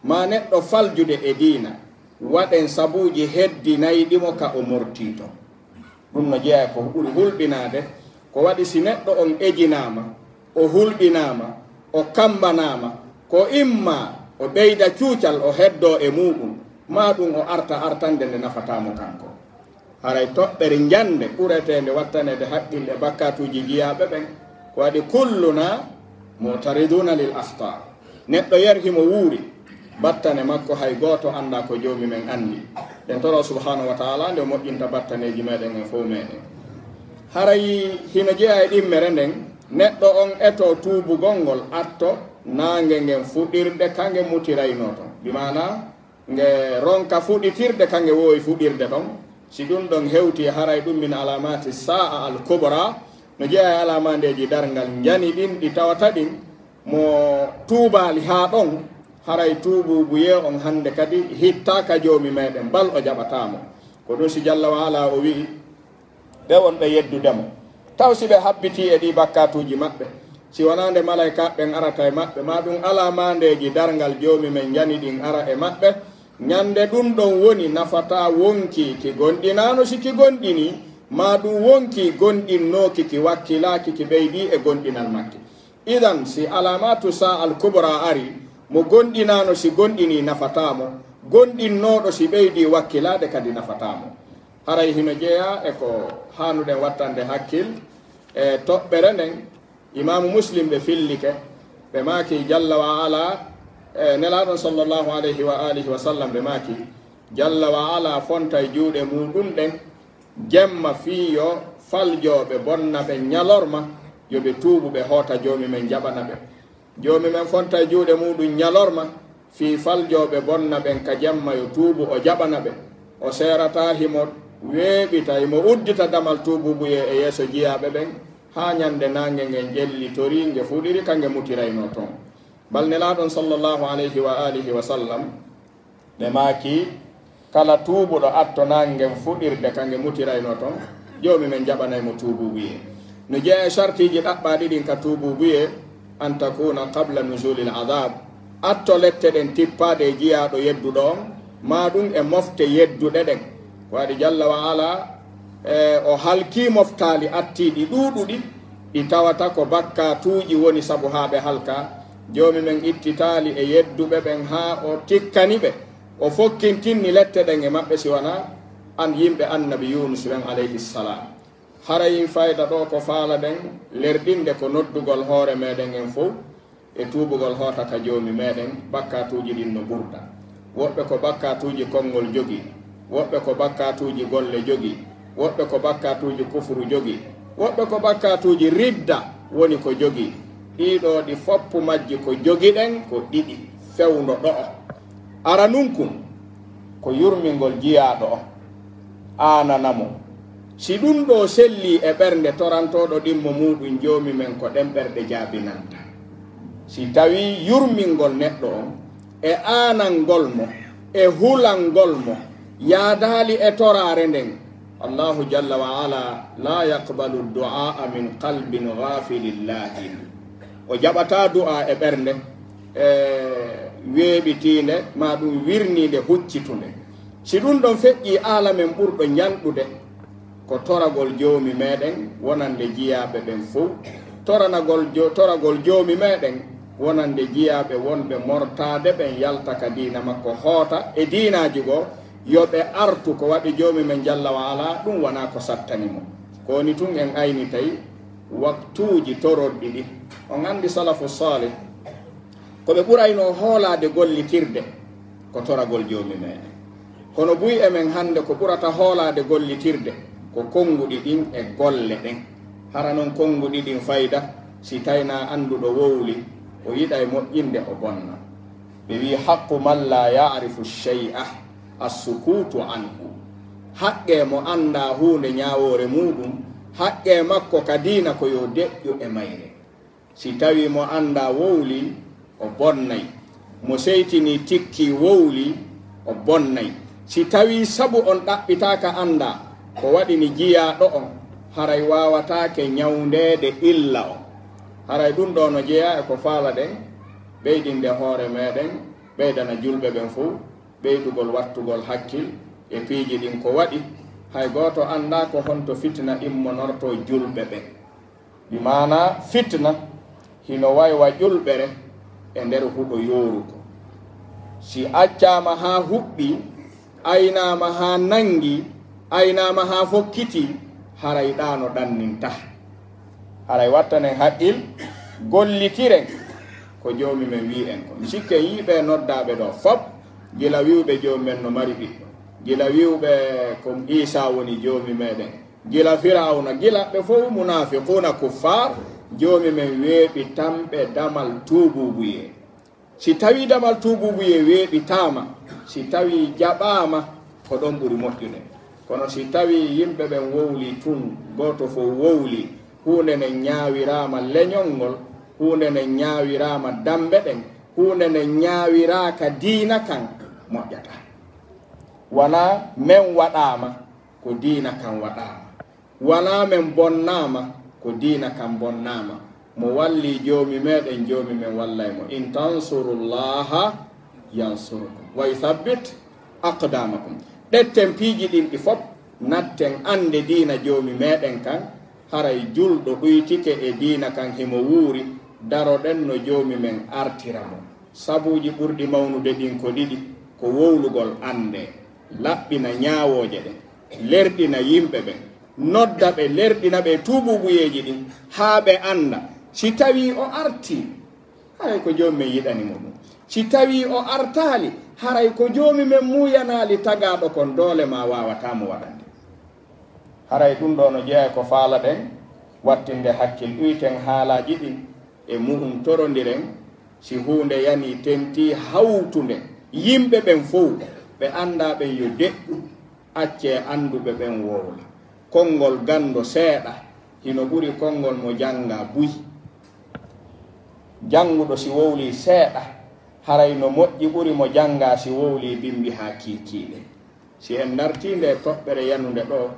maa neɗɗo faljude e diina, waɗen sabuuji heddinayɗi mo ka o mortii ton. Ɗum no jeyaa ko ɓuri hulɓinaade, ko waɗi si neɗɗo on ejinaama, o hulɓinaama, o kammbanaama, ko imma o ɓeyda cuucal, o heddoo e muuɗum, maa ɗum o arta artande nde nafataa mo kanko. Haray toɓɓere njannde ɓureteende wattaneede haqqille e bakkaatuuji jiyaaɓe ɓen, ko waɗi kulluna mu'tariduna lil akhta. Neɗɗo yer himo wuuri, battane makko hay gooto anndaa ko Joomi men anndi. Ɗen toro subhaanahu wa ta'ala nde o moƴƴinta battaneeji meɗen e fow meɗen. Haray hino jeyaa e ɗimmere nden, neɗɗo on etoo tuubugol ngol atto naange ngen fuɗirde ka nge mutiraynoo ton. Bi maanaa, nge ronka fuɗitirde ka nge woowi fuɗirde ɗon. Si ɗum ɗon hewti, haray ɗum min alamati sa'a al kubra, no jeyaa e alamaandeeji darngal njani ɗin ɗi tawata ɗin, mo tuubaali haa ɗon, haray tuubuubuyee on hannde kadi hittaa ka Joomi meɗen, bal o jaɓataa mo. Ko ɗum si Jalla wa Alaa o wi'i, ɓe wonɓe yeddude mo. Taw si ɓe habbitii e ɗii bakkaatuuji maɓɓe, si wanaa nde malaykaaɓe ɓen arata e maɓɓe, maa ɗum alamaandeeji darngal Joomi men njani ɗin ara e maɓɓe, ñande ɗum ɗon woni nafataa wonkii ki gonɗinaano si ki gonɗinii, maa ɗum wonkii gonɗinnooki ki wakkilaaki ki ɓeydii e gonɗinal makki. Idan, si alamatu saa al kubra ari, mo gonɗinaano si gonɗinii nafataa mo, gonɗinnooɗo si ɓeydii wakkilaade kadi nafataa mo. Haray hino jeyaa e ko haanuɗen wattande hakkil e toɓɓere nden, Imaamu Muslim ɓe fillike, ɓe maaki, Jalla wa Alaa, e Nelaaɗo sallallahu alayhi wa alihi wa sallam ɓe maaki, Jalla wa Alaa fontay juuɗe muuɗum ɗen jemma fii yo faljooɓe bonna ɓe ñalorma, yo ɓe tuubu ɓe hoota Joomi men jaɓana ɓe. Joomi men fontay juuɗe muuɗum ñalorma fii faljooɓe bonna ɓen ka jemma yo tuubu o jaɓana ɓe. O seerataa himo weeɓita, himo uddita damal tuubuubuyee e yeeso jiyaaɓe ɓen, haa ñande naange ngen ƴellitorii, nge fuɗiri ka nge mutiraynoo ton. Bal Nelaaɗo on sallallahu alayhi wa alihi wa sallam, ɓe maaki, kala tuubuɗo atto naange ngen fuɗirde ka nge mutiraynoo ton, Joomi men jaɓanay mo tuubuubuyee. No jeyaa e sartiiji ɗaɓɓaaɗi ɗin ka tuubuubuyee, an takuna qabla nuzulil adab, atto lette ɗen tippaade e jiyaaɗo yedduɗo on, maa ɗun e mofte yedduɗe ɗen. Ko waɗi Jalla wa Ala, e, o halkii moftaali attiiɗi ɗuuɗuɗi, ɗi tawata ko bakkaatuuji woni sabu haa ɓe halkaa. Joomi men ittitaali e yedduɓe ɓen haa o tikkani ɓe, o fokkintinni lette ɗen e maɓɓe, si wanaa an yimɓe Annabi Yuunus ɓen, alayhi salaam. Haray fayda ɗoo ko faalaɗen lerɗinde ko noddugol hoore meɗen en fow e tuubugol hoota ka Joomi meɗen, bakkaatuuji ɗin no ɓurda. Woɓɓe ko bakkaatuuji konngol jogii, woɓɓe ko bakkaatuuji golle jogii, woɓɓe ko bakkaatuuji kufru jogii, woɓɓe ko bakkaatuuji ridda woni ko jogii. Ɗii ɗoo ɗi foppu majji ko jogiɗen ko ɗiɗi, fewndo ɗo'o. Aranun kun, ko yurmingol jiyaaɗo on, aanana mo. Si ɗun ɗoo sellii e ɓernde torantooɗo ɗimmo muuɗum Joomi men, ko ɗen ɓerɗe jaabinanta. Si tawii yurmingol neɗɗo on e aanangol mo e hulangol mo yaadaali e toraare nden, Allaahu jalla wa ala laa yaqbalu du'aa'a min qalbin ghaafilin laahin. O jaɓataa du'aa e ɓernde, e, weeɓitiinde, maa ɗum wirniinde, huccitunde. Si ɗum ɗon feƴƴii, aala men ɓurɗo ñanɗude ko toragol Joomi meɗen wonande jiyaaɓe ɓen fow, toranagol jo-, toragol Joomi meɗen wonande jiyaaɓe wonɓe mortaade ɓen, yalta ka diina makko, hoota e diinaaji goo, yo ɓe artu. Ko waɗi Joomi men Jalla wa Ala, ɗum wonaa ko sattani mo. Ko woni tun en aynitay waktuuji tororɗi ɗi. On anndi salafu saalih, ko ɓe ɓuraynoo hoolaade gollitirde ko toragol Joomi meɗen. Kono buy e men hannde, ko ɓurata hoolaade gollitirde ko konnguɗi ɗin e golle ɗen. Hara non konnguɗi ɗin fayda, si taynaa annduɗo wowli, o yiɗay moƴƴinde, o bonna. Ɓe wi'i, haqqu man laa ya'rifu shay'a as-sukuutu anhu. Haqqee mo anndaa huunde ñaawoore muuɗum, haqqee makko ka diina ko yo deƴƴu e mayre. Si tawii mo anndaa wowlii, o bonnay. Mo seytinii tikkii wowlii, o bonnay. Si tawii sabu on ɗaɓɓitaaka anndaa ko waɗini jiyaaɗo on, haray waawataake ñawndeede illa on. Haray ɗum ɗoo no jeyaa e ko faalaɗen ɓeydinde hoore meɗen, ɓeydana julɓe ɓen fow, ɓeydugol wattugol hakkil e piiji ɗin. Ko waɗi, hay gooto anndaa ko honto fitina immonortoo julɓe ɓen. Bi maanaa, fitina hino waywa ƴulɓere e nder huɗo yooruko. Si accaama haa huɓɓii, aynaama haa nanngi, aynaama haa fokkitii, haray ɗaa no ɗannintah. Haray wattanen haqqil, gollitiren ko Joomi men wi'i en kon. Mi sikke en yi'ii ɓee noddaaɓe ɗoo fop, gila wi'uɓe Joomi men no mari ɓiɗɗo, gila wi'uɓe ko Iisaa woni Joomi meɗen, gila Firawna, gila ɓe fow munaafiquuna, kuffaar, Joomi men weeɓitan ɓe damal tuubuubuyee. Si tawii damal tuubuubuyee weeɓitaama, si tawii jaɓaama, ko ɗon ɓuri moƴƴude. Kono si tawii yimɓe ɓen wowlii tun, gooto fow wowlii, huunde nden ñaawiraama leñol ngol, huunde nden ñaawiraama dammbe ɗen, huunde nden ñaawiraaka diina kan, moƴƴataa. Wanaa men waɗaama, ko diina kan waɗaama. Wanaa men bonnaama, ko diina kan bonnaama. Mo wallii Joomi meɗen, Joomi men wallay mo. In tansurullaha yansurukum wa yuthabbit aqdamakum. Ɗetten piiji ɗin ɗi fop, natten annde diina Joomi meɗen kan. Haray julɗo ɗuytike e diina kan, himo wuuri, daroɗen no Joomi men artira mo. Sabuuji ɓurɗi mawnude ɗin ko ɗiɗi, ko wowlugol annde, laɓɓina ñaawooje ɗen, lerɗina yimɓe ɓen, nodda ɓe, lerɗina ɓe tuubuubuyeeji ɗin, haa ɓe annda. Si tawii o artii, haray ko Joomi men yiɗani mo ɗum. Si tawii o artaali, haray ko Joomi men muuyanaali tagaaɗo kon, doole maa waawataa mo waɗande. Haray ɗum ɗoo no jeyaa e ko faalaɗen wattinde hakkil, ɗuyten haalaaji ɗin e mu'un, torondiren. Si huunde yanii, tentii hawtunde yimɓe ɓen fow, ɓe anndaa ɓen yo deƴƴu, accee annduɓe ɓen wowla. Konngol ganndo seeɗa hino ɓuri konngol mo janngaa buy. Jannguɗo si wowlii seeɗa, haray no moƴƴi ɓuri mo janngaa si wowlii bimmbi haa kiikiiɗe. Si en nartii ndee toɓɓere yanunde ɗoo,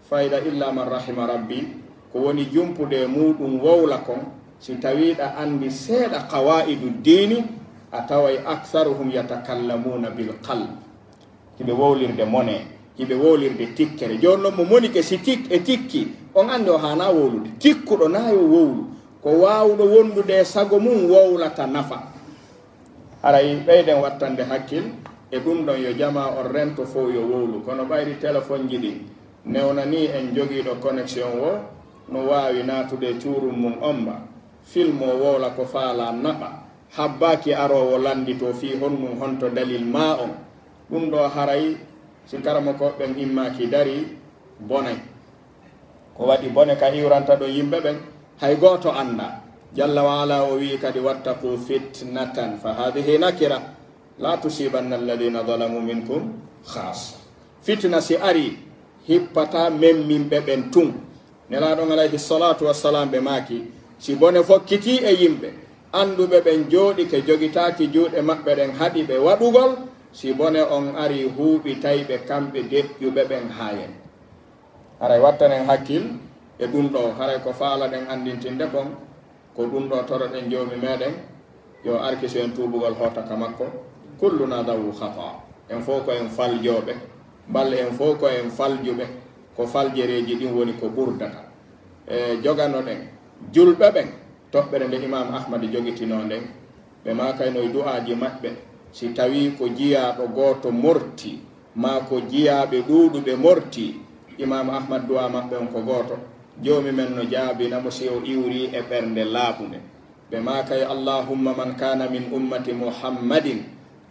fayda illa man rahima rabbi, ko woni jumpude e muuɗum wowla kon, si tawii ɗa anndi seeɗa qawaa'idu diini, a taway aktharuhum yatakallamuuna bil qalb. Hiɓe wowlirde mone, hiɓe wowlirde tikkere. Jooni non mo monike si tik-, e tikki, on anndi o haanaa wowlude. Tikkuɗo naa yo wowlu. Ko waawuɗo wondude e sago mum wowlata nafa. Haray ɓeyden wattande hakkil e ɗum ɗon, yo jamaa on rento fow yo wowlu. Kono ɓayri telefonji ɗin newnanii en jogiiɗo connexion woo, no waawi naatude e cuurum mum omba, film o wowla ko faalaa naɓa, habbaaki aroowo lannditoo fii honɗum honto dalil maa on. Ɗum ɗoo haray si karamokooɓe ɓen immaaki darii, bonay. Ko waɗi bone ka iwranta ɗon yimɓe ɓen, hay gooto anndaa. Jalla wa ala o wi'i kadi, "Wattaqu fitnatan, fa hadhihi nakira, la tusibanna alladhina zalamu minkum khassa." Fitna si arii, hippataa memminɓe ɓen tun. Nelaaɗo on alayhi salatu wassalam ɓe maaki, si bone fokkitii e yimɓe, annduɓe ɓen jooɗike jogitaaki juuɗe maɓɓe ɗen haɗi ɓe waɗugol, si bone on arii huuɓitay ɓe kamɓe deƴƴuɓe ɓen haa yen. Haray wattanen hakkil e ɗum ɗoo, haray ko faalaɗen anndintinde kon, ko ɗum ɗoo toroɗen Joomi meɗen, yo arkisu en tuubugol hoota ka makko. Kulluna dawu khata. En fow ko en faljooɓe, mballe en fow ko en faljuɓe, ko faljereeji ɗin woni ko ɓurdata. E, joganoɗen julɓe ɓen toɓɓere nde Imam Ahmad jogitinoo nden. Ɓe maakayno e du'aaji maɓɓe, si tawii ko jiyaaɗo gooto mortii, maa ko jiyaaɓe ɗuuɗuɓe mortii, Imaamu Ahmad du'aa maɓɓe on ko gooto, Joomi men no jaabina mo si o iwrii e ɓernde laaɓunde. Ɓe maakay, "Allahumma man kana min ummati Muhammadin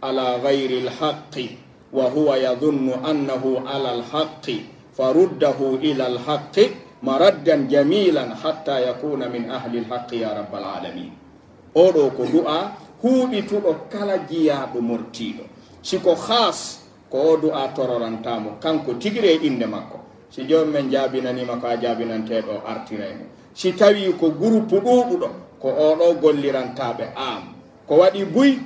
ala ghayril haqqi wa huwa yadhunnu annahu alal haqqi, faruddahu ilal haqqi maraddan jamilan hatta yakuna min ahlil haqqi ya rabbal alamin." Oo ɗoo ko du'aa huuɓituɗo kala jiyaaɗo mortiiɗo. Si ko khaas, ko oo du'aa tororantaa mo, kanko tigi e innde makko. Si Joomi men jaabinanii ma ko a jaabinantee ɗoo, artiray mo. Si tawii ko gurupu ɗuuɗuɗo, ko oo ɗoo gollirantaa ɓe aam. Ko waɗi buy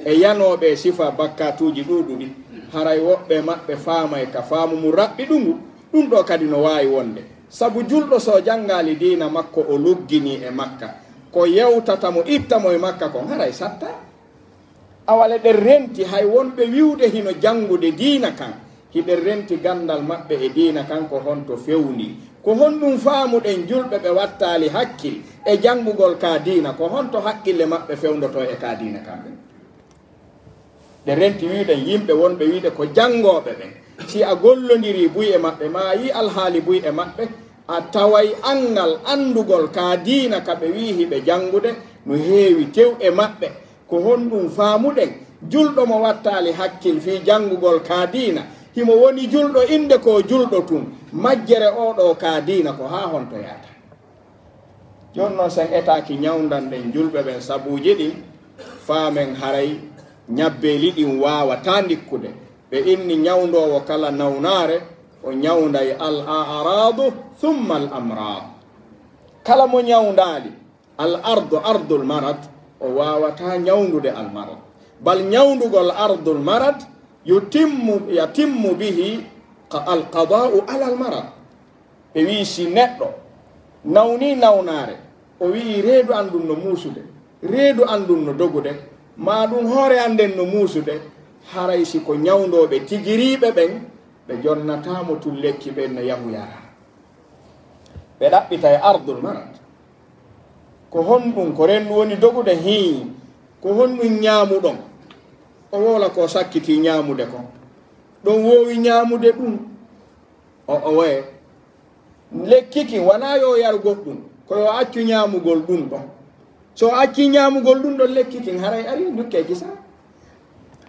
e yanooɓe e sifa bakkaatuuji ɗuuɗuɗi, haray woɓɓe e maɓɓe faamay ka faamu mum raɓɓiɗungu, ɗum ɗoo kadi no waawi wonde. Sabu julɗo so janngaali diina makko, o lugginii e makka, ko yewtata mo, itta mo e makka kon, haray sattaa. Awa le ɗen renti hay wonɓe wi'ude hino janngude diina kan, hiɓe renti ganndal maɓɓe e diina kan ko honto fewndii? Ko honɗum faamuɗen julɓe ɓe wattaali hakkil e janngugol ka diina? Ko honto haqqille maɓɓe fewndotoo e ka diina kan ɓen? Ɗe renti wi'uɗen yimɓe wonɓe wi'ude ko janngooɓe ɓen. Si a gollondirii buy e maɓɓe, maa a yi'i alhaali buy e maɓɓe, a taway anngal anndugol ka diina ka ɓe wi'i hiɓe janngude no heewi tew e maɓɓe. Ko honɗum faamuɗen? Julɗo mo wattaali hakkil fii janngugol ka diina, himo woni julɗo innde ko julɗo tun, majjere oo ɗoo ka diina ko haa honto yaata? Jooni non, sen etaaki ñawndanɗen julɓe ɓen sabuuji ɗin, faamen haray ñabbeeli ɗin waawataa ndikkude. Ɓe inni ñawndoowo kala nawnaare, o ñawnday al a'raadu thumma al amraad. Kala mo ñawndaali, al ardu ardul marad, o waawataa ñawndude al marad. Bal ñawndugol ardul marad yutimmu, yatimmu bihi qa-, al qadaa'u ala al marad. Ɓe wi'i si neɗɗo nawnii nawnaare, o wi'i reedu an ndun no muusude, reedu an ndun no dogude, maa ɗun hoore an nden no muusude, haray si ko ñawndooɓe tigiriiɓe ɓen, ɓe jonnataa mo tun lekki ɓen no yahu yara. Ɓe ɗaɓɓitay ardul marad. Ko honɗun? Ko renndu woni dogude? Hii. Ko honɗun ñaamuɗon? O wowla ko sakkitii ñaamude kon. Ɗon woowi ñaamude ɗun. O, o waye. Lekki kin wanaa yo yar goɗɗun. Ko yo accu ñaamugol ɗun ɗon. So o accii ñaamugol ɗun ɗon, lekki kin haray arii, ndukkee kisa.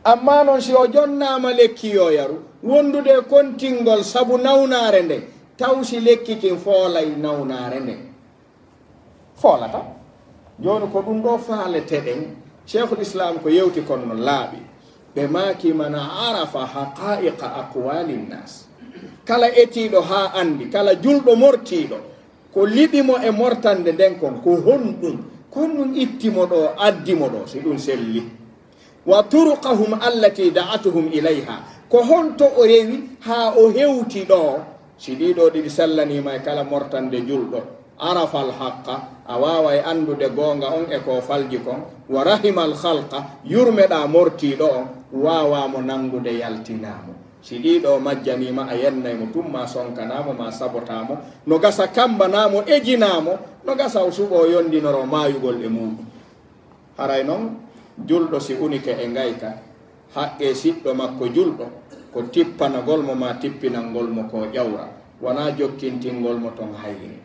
Ammaa non, si o jonnaama lekki yo yaru, wondude e kontingol sabu nawnaare nden, taw si lekki kin foolay nawnaare nden? Foolataa. Jooni ko ɗum ɗoo faaleteɗen. Cheikhul Islam ko yewti kon no laaɓi. Ɓe maaki, "Man arafa haqa'iqa aqwali nnas." Kala etiiɗo haa anndi, kala julɗo mortiiɗo, ko liɓi mo e mortande nden kon, ko honɗum? Ko honɗun itti mo ɗoo, addi mo ɗoo, si ɗun selli? Wa turuqahum allati da'atuhum ilayha. Ko honto o rewi haa o hewti ɗoo? Si ɗii ɗoo ɗiɗi sellanii ma e kala mortande julɗo, arafa al haqqa, a waaway anndude goonga on e ko falji kon, wa rahima al khalqa, yurmeɗaa mortiiɗo on, waawaa mo nanngude yaltinaa mo. Si ɗii ɗoo majjanii ma, a yennay mo tun, maa sonkanaa mo, maa sabotaa mo, no gasa kambanaa mo, ejinaa mo, no gasa o suɓoo yondinoro maayugol e muuɗun. Haray non, julɗo si unike e ngayka, haqqee siɗɗo makko julɗo, ko tippanagol mo maa tippinangol mo ko ƴawra, wanaa jokkintingol mo ton hayre.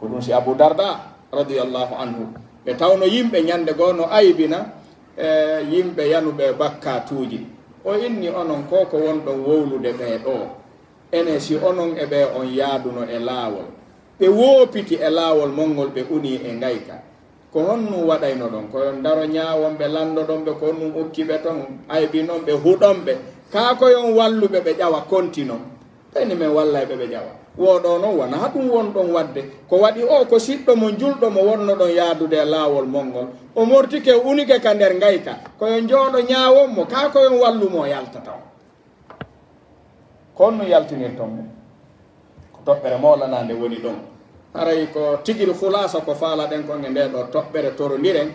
Ko ɗun si Abu Darda, radiyallahu anhu, ɓe tawno yimɓe ɲande goo no aybina, e, yimɓe yanuɓe bakkaatuuji. O inni onon ko ko wonɗon wowlude ɓee ɗoo. Enen si onon e ɓee on yaaduno e laawol, ɓe woopiti e laawol mon ngol, ɓe unii e ngayka. Ko honɗun waɗaynoɗon? Ko yo on ndaro ɲaawon ɓe, lanndoɗon ɓe ko honɗun okki ɓe ton, aybinon ɓe, huɗon ɓe. Kaa ko yo on wallu ɓe, ɓe ƴawa konti non. Ɓayni men wallay ɓe, ɓe ƴawa. Woo ɗoo non wanaa ɗun wonɗon waɗde. Ko waɗi oo ko siɗɗo mon julɗo mo wonnoɗon yaadude e laawol mon ngol. O mortike, o unike ka nder ngayka. Ko yo on jooɗo ɲaawon mo, kaa ko yo on wallu mo o yalta taw. Ko honɗun yaltinirton mo? Ko toɓɓere moolanaande woni ɗon. Haray ko tigiri khulaasa ko faalaɗen kon e ndee ɗoo toɓɓere torondiren.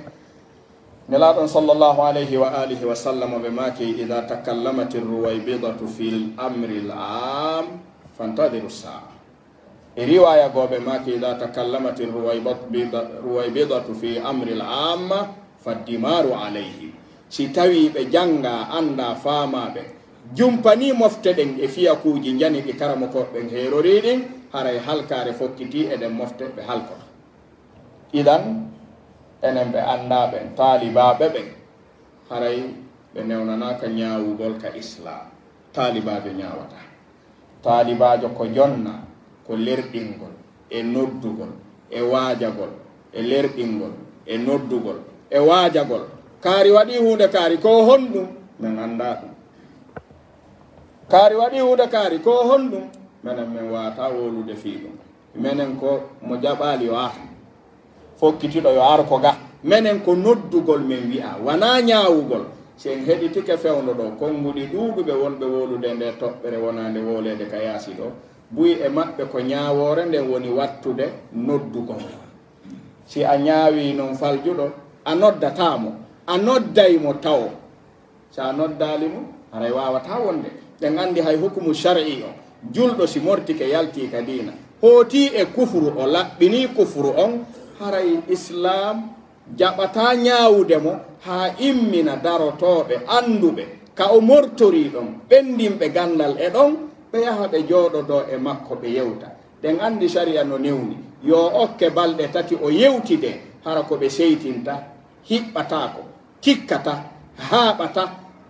Nelaaɗo on sallallahu alayhi wa alihi wa sallam ɓe maaki, "Idha takallamatir ruwaybidatu fil amril aam, fantadhiru saa." E riwaaya goo ɓe maaki, "Idha takallamatir ruwaybat-, bida-, ruwaybidatu fi amril aamma, faddimaru alayhi." Si tawii ɓe janngaa, anndaa, faamaa ɓe, jumpanii mofte ɗen e fiyakuuji njani ɗi karamokooɓe ɓen heerorii ɗin, haray halkaare fokkitii e ɗen mofte, ɓe halkoto. Idan, enen ɓe anndaa ɓen, taalibaaɓe ɓen, haray ɓe newnanaaka ɲaawugol ka Islaam. Taalibaajo ɲaawataa. Taalibaajo ko jonnaa, ko lerɗingol, e noddugol, e waajagol, e lerɗingol, e noddugol, e waajagol. Kaari waɗii huunde kaari, ko honɗun? Men anndaa ɗun. Kaari waɗii huunde kaari, ko honɗun? Menen men waawataa wowlude fii ɗun. Menen ko mo jaɓaali yo ar. Fokkitiiɗo yo ar ko ga. Menen ko noddugol men wi'aa, wanaa ɲaawugol. Si en heɗitike fewndo ɗoo, konnguɗi ɗuuɗuɓe wonɓe wowlude ndee toɓɓere wonaande wowleede ka yaasi ɗoo, buy e maɓɓe ko ɲaawoore nden woni wattude noddugol. Si a ɲaawii non faljuɗo, a noddataa mo, a nodday mo tawo. Si a noddaali mo, haray waawataa wonde. Ɗen anndi hay hukumu shar'i on, julɗo si mortike yaltii ka diina, hootii e kufru, o laɓɓinii kufru on, haray Islaam jaɓataa ɲaawude mo haa immina darotooɓe annduɓe ka o mortorii ɗon, ɓenndinɓe ganndal e ɗon, ɓe yaha ɓe jooɗodoo e makko, ɓe yewta. Ɗen anndi sariya no newni, yo o okke balɗe tati o yewtidee, hara ko ɓe seytinta hiɓɓataako. Tikkata, haaɓata,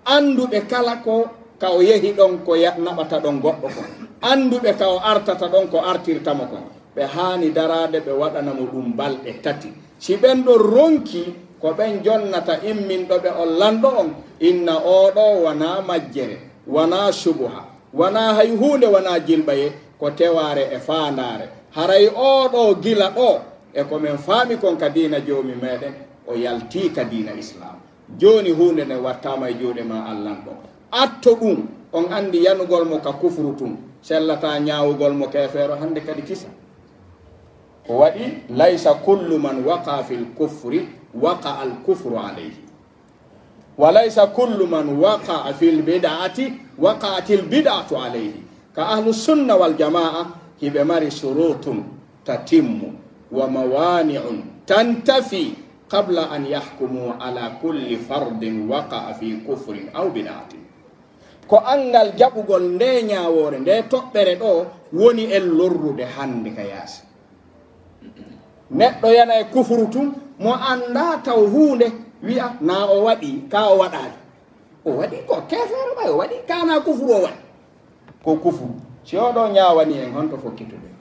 annduɓe kala ko ka o yehi ɗon ko ya-, naɓata ɗon goɗɗo kon, annduɓe ka o artata ɗon ko artirta mo kon. Ɓe haani daraade, ɓe waɗana mo ɗun balɗe tati. Si ɓen ɗon ronkii, ko ɓen jonnata imminɗo ɓe on lanɗo on, inna oo ɗoo wanaa majjere, wanaa subuha, wanaa hay huunde, wanaa jilɓaye, ko tewaare e faandaare. Haray oo ɗoo gila ɗoo, e ko men faami kon ka diina Joomi meɗen, o yaltii ka diina Islaam. Jooni huunde nden wattaama e juuɗe maa, Allanɗo. Atto ɗun, on anndi yanugol mo ka kufru tun, sellataa ɲaawugol mo keefeero hande kadi kisa. Ko waɗi, "Laysa kullu man waqa'a fil kufri, waqa'a al kufru alayhi." Wa laysa kullu man waqa'a fil bid'ati, waqa'atil bid'atu alayhi. Ka Ahlu Sunna wal Jamaa, hiɓe mari shurutun tatimmu wa mawani'un tantafi qabla an yahkumu ala kulli fardin waqa'a fi kufrin aw bid'atin. Ko anngal jaɓugol ndee ɲaawoore, ndee toɓɓere ɗoo woni en lorrude hande ka yaasi. Neɗɗo yana e kufuru tun, mo anndaa taw huunde, wi'a, naa o waɗii, kaa o waɗaali. O waɗii ko keefeero ɓay, o waɗii, kaa naa kufuru o waɗi. Ko kufuru. Si oo ɗoo ɲaawanii en, honto fokkituɗen?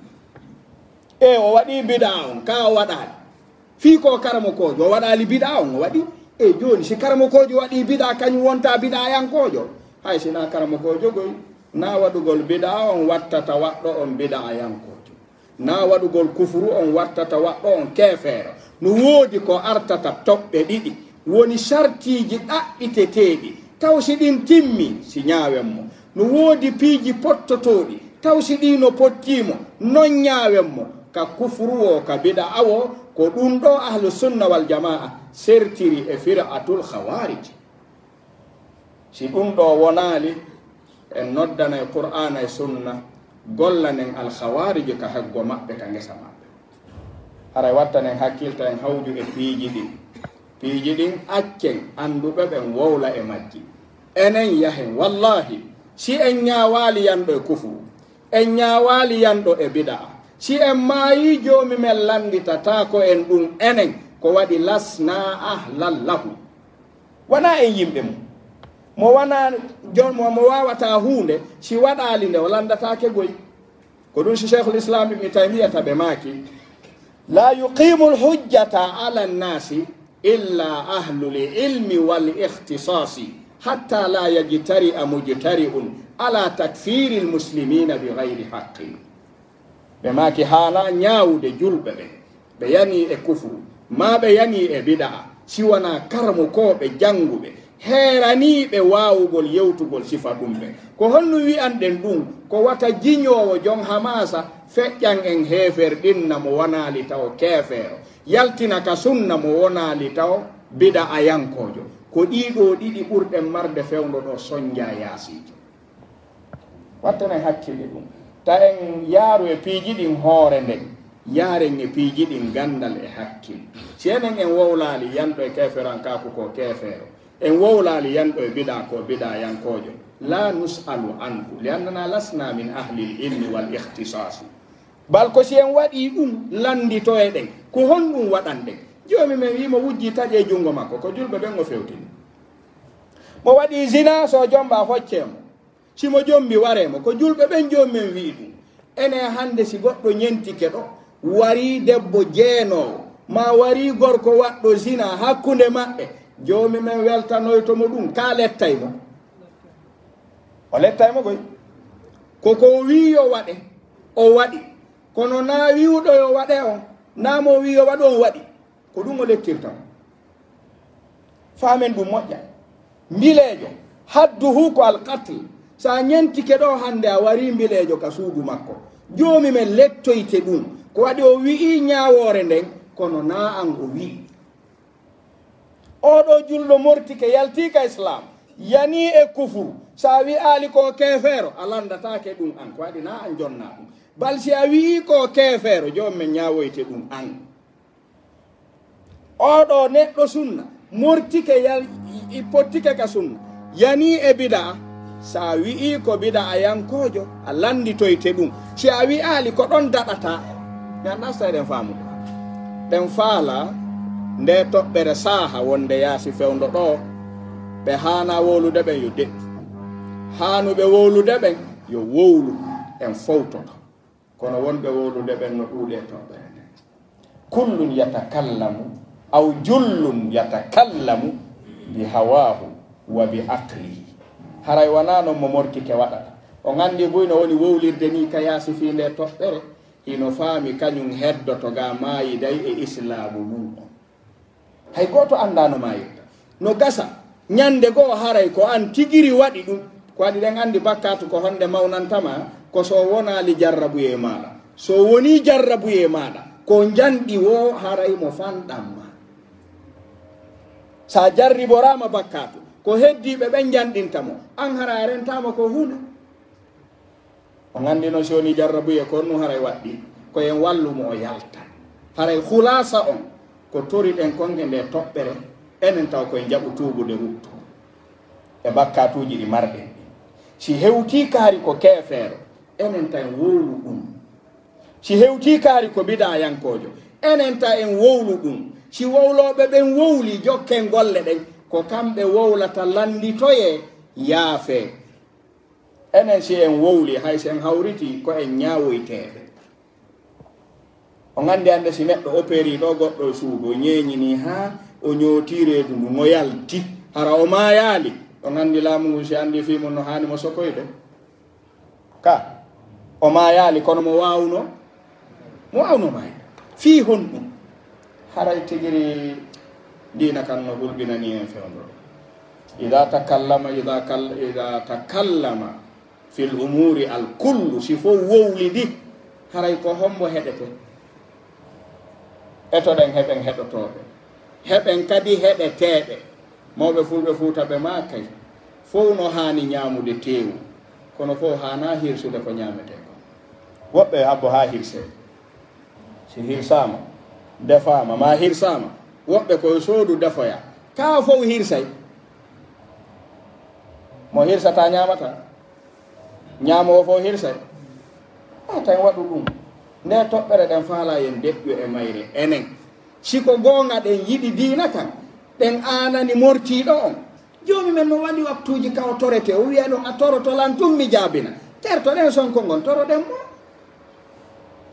E o waɗii bidaa on, kaa o waɗaali. Fii ko karamokoojo, o waɗaali bidaa on, o waɗii. E jooni, si karamokoojo waɗii bidaa, kaɲun wontaa bidaayankoojo? Hay si naa karamokoojo goy, naa waɗugol bidaa on wattata waɗɗo on bidaayankoojo. Naa waɗugol kufuru on wattata waɗɗo on keefeero. No woodi ko artata toɓɓe ɗiɗi, woni sartiiji ɗaɓɓiteteeɗi, taw si ɗin timmii, si ñaawen mo. No woodi piiji pottotooɗi, taw si ɗii no pottii mo, non ñaawen mo. Ka kufru woo, ka bida'a woo, ko ɗun ɗoo Ahlu Sunna wal Jamaa sertiri e fir'atul Khawarij. Si ɗun ɗoo wonaali, en noddanay Qur'aana e Sunna, gollanen Al Khawarij ka heggo maɓɓe, ka ngesa maɓɓe. Haray wattanen hakkilta en hawju e piiji ɗin. Piiji ɗin accen annduɓe ɓen wowla e majji. Enen yahen, wallaahi, si en ñaawaali yanɗo e kufru, en ñaawaali yanɗo e bida'a, si en maayii, Joomi men lannditataako en ɗun enen, ko waɗi lasnaa ahlan lahu. Wanaa en yimɓe mun. Mo wanaa jon-, mo, mo waawataa huunde, si waɗaali nde, o lanndataake goy. Ko ɗun si Shaykhul Islam Ibn Taymiyyata ɓe maaki, لا يقيم الحجة على الناس إلا أهل العلم والاختصاص حتى لا يجترئ مجترئ على تكفير المسلمين بغير حق. Ɓe maaki haanaa ñaawude julɓe ɓen, ɓe yanii e kufru, maa ɓe yanii e bida'a, si wanaa karamokooɓe jannguɓe, heeraniiɓe waawugol yewtugol sifa ɗun ɓen. Ko honɗun wi'anɗen ɗun? Ko wata jiñoowo jon hamaasa feƴƴan en heeferɗinna mo wanaali taw keefeero, yaltina ka sunna mo wonaali taw bida'ayankoojo. Ko ɗii ɗoo ɗiɗi ɓurɗen marde fewndo ɗoo sonjaa yaasiijo. Wattanen hakkille ɗun. Ta en yaaru e piiji ɗin hoore nden, yaaren e piiji ɗin ganndal e hakkil. Si enen en wowlaali yanɗo e keeferankaaku ko keefeero, en wowlaali yanɗo e bidaa ko bidaayankoojo, لا نسأل عنه لأننا لسنا من أهل العلم والاختصاص. Bal ko si en waɗii ɗun, lannditoyeɗen, ko honɗun waɗanɗen? Joomi men wi'i mo wujjii taƴee junngo makko, ko julɓe ɓen o fewtini. Mo waɗii zinaa, si o jomba, hoccee mo. Si mo jombi, waree mo. Ko julɓe ɓen Joomi men wi'i ɗun. Enen hannde, si goɗɗo ñentike ɗoo, warii debbo jeenoowo, maa warii gorko waɗɗo zinaa hakkunde maɓɓe, Joomi men weltanoyto mo ɗun, kaa lettay mo? O lettay mo koy. Ko ko o wi'i yo waɗe, o waɗi. Kono naa wi'uɗo yo waɗe on, naa mo o wi'i yo waɗu on waɗi. Ko ɗun o lettirta mo. Faamen ɗun moƴƴa. Mbileejo, hadduhu ko alqatl. Si a ñentike ɗoo hannde, a warii mbileejo ka suudu makko, Joomi men lettoyte ɗun. Ko waɗi o wi'ii ñaawoore nden, kono naa an o wi'i. Oo ɗoo julɗo mortike, yaltii ka Islaam, yanii e kufuru. Si a wi'aali ko keefeero, a lanndataake ɗun an. Ko waɗi naa an jonnaa ɗun. Bal si a wi'ii ko keefeero, Joomi men ñaawoyte ɗun an. Oo ɗoo neɗɗo sunna, mortike yal-, i, i pottike ka sunna, yanii e bida'a, si a wi'ii ko bida'ayankoojo, a lannditoyte ɗun. Si a wi'aali, ko ɗon daɗataa. Mi anndaa si tawii ɗen faamude. Ɗen faalaa ndee toɓɓere saaha wonnde yaasi fewndo ɗoo, ɓe haanaa wowlude ɓen yo deƴƴu. Haanuɓe wowlude ɓen yo wowlu, en fowtoto. Kono wonɓe wowlude ɓen no ɗuuɗi e toɓɓere nden. كل يتكلم أو جل يتكلم بهواه وبعقله. Haray wanaa non mo mortike waɗata. On anndi buy no woni wowlirde nii ka yaasi fii ndee toɓɓere, hino faami kañun heddoto ga maayiday e islaamu mun on. Hay gooto anndaa no maayirta. No gasa, ñannde goo haray ko an tigiri waɗi ɗun. Ko waɗi ɗen anndi bakkaatu ko honde mawnanta ma, ko si o wonaali jarrabuyee maaɗa. Si o wonii jarrabuyee maaɗa, ko njanɗi woo haray mo fanɗan ma. Si a jarriboraama bakkaatu, ko heddiiɓe ɓen njanɗinta mo, an haray a rentaama ko huunde. On anndi non si wonii jarrabuyee ko honɗun haray waɗɗii, ko en wallu mo o yalta. Haray khulaasa on, ko toriɗen kon e ndee toɓɓere, enen taw ko en jaɓu tuubude rutto e bakkaatuuji ɗi marɗen ɗin. Si hewtii kaari ko keefeero, enen taw en wowlu ɗun. Si hewtii kaari ko bidaayankoojo, enen taw en wowlu ɗun. Si wowlooɓe ɓen wowlii, jokken golle ɗen, ko kamɓe wowlata, lannditoyee, yaafee. Enen si en wowlii, hay si en hawritii, ko en ñaawoyteeɓe. On anndi hannde si neɗɗo operii ɗoo goɗɗo e suudu, o ñeeñinii haa o ñootii reedu ndun, o yalti, hara o maayaali. On anndi laamu ngun si anndii fii mun no haani mo sokoyde? Ka, o maayaali, kono mo waawuno, mo waawuno maayde. Fii honɗun? Haray tigiri diina kan no hulɓinani en fewndo. Ida takallama, ida kal-, ida takallama fil umuri al kullu, si fow wowlidi, haray ko hombo heɗete? Etoɗen heɓen heɗotooɓe, heɓen kadi heɗeteeɓe. Mawɓe Fulɓe Fuuta ɓe maakay, fow no haani ñaamude teewu, kono fow haanaa hirsude ko ñaametee kon. Woɓɓe habbo haa hirsee. Si hirsaama, defaama, maa hirsaama, woɓɓe ko yo soodu defoya. Kaa fow hirsay. Mo hirsataa ñaamataa. Ñaamoowo fow hirsay. A tan waɗu ɗum. Nde toɓɓere ɗen faalaa yen deƴƴu e mayre enen. Si ko goonga ɗen yiɗi diina kan, ɗen aanani mortiiɗo on. Joomi men no waɗi waktuuji ka o toretee, o wi'a ɗon, "A toroto lan tun mi jaabina." Tertoɗen sonko ngon, toroɗen mo.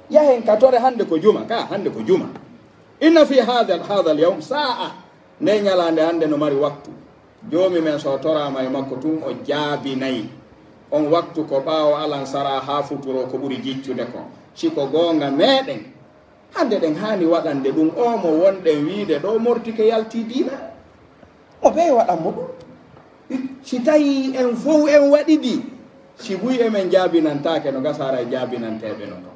Yahen ka tore hande ko juma, ka hande ko juma. Inna fi hadha, hadha al-yawm sa'a. Nde ñalaande hande no mari waktu. Joomi men so toraama e makko tun o jaabinay. On waktu ko ɓaawo alansaraa haa futuro ko ɓuri jiccude kon. Si ko goonga meɗen, hande ɗen haani waɗande ɗum oo mo wonɗen wiide ɗoo mortike yaltii diina. Mo bee waɗan mo ɗum. Si tawii en fow en waɗidii, si buy e men jaabinantaake no gasa haray jaabinanteeɓe no ton.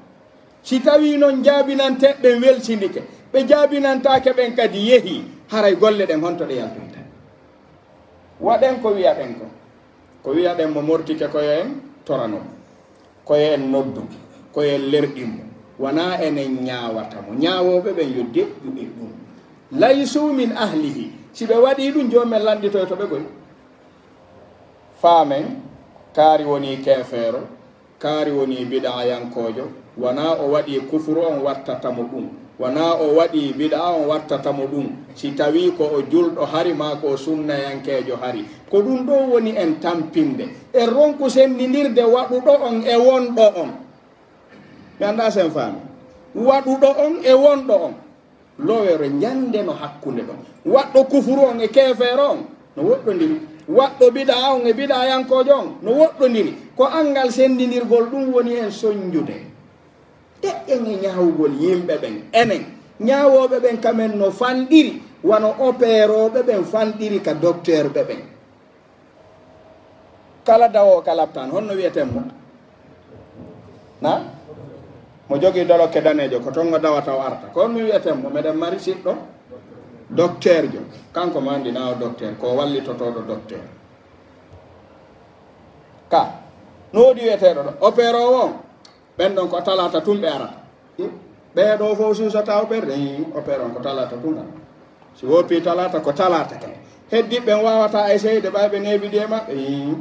Si tawii non jaabinanteeɓe ɓen welsindike, ɓe jaabinantaake ɓen kadi yehii, haray golle ɗen honto ɗe yaltoyta? Waɗen ko wi'aɗen kon. Ko wi'aɗen mo mortike ko yo en torano mo. Ko yo en noddu mo. Ko yo en lerɗin mo. Wanaa enen ñaawata mo. Ñaawooɓe ɓen yo deƴƴu e ɗum. Laysu min ahlihi. Si ɓe waɗii ɗum, joomi men lannditoyto ɓe koy. Faamen, kaari wonii keefeero, kaari wonii bid'ayankoojo, wanaa o waɗii kufuru on wattata mo ɗum, wanaa o waɗii bid'a on wattata mo ɗum, si tawii ko o julɗo hari maa ko o sunnayankeejo hari. Ko ɗum ɗoo woni en tampinde, en ronku senndindirde waɗuɗo on e wonɗo on. Mi anndaa si en faami. Waɗuɗo on e wonɗo on. Lowere njande no hakkunde ɗon. Waɗɗo kufuru on e keefeero on no woɗɗondiri. Waɗɗo bid'a on e bid'ayankoojo on no woɗɗondiri. Ko anngal senndindirgol ɗum woni en sonjude. Deƴƴen e ñaawugol yimɓe ɓen. Enen, ñaawooɓe ɓen kamen no fanɗiri, wano opeerooɓe ɓen fanɗiri ka dokteerɓe ɓen. Kala dawoowo ka laptaan, honno wi'eten mo? Na? Mo jogii dolokke daneejo, ko ton o dawata o arta. Ko honno wi'eten mo? Meɗen mari siɗɗo dokteerjo. Kanko maa ndi na o dokteer, ko wallitotooɗo dokteer. Ka, no woodi wi'eteeɗo ɗo? Opeeroowo on. Ɓen ɗon ko talaata tun ɓe arata. Ɓee ɗoo fow suusataa operde, ii, opere on ko talaata tun arata. Si woppii talaata, ko talaata kadi. Heddiiɓe ɓen waawataa eseyde ɓay ɓe neeɓidi e maɓɓe, ii.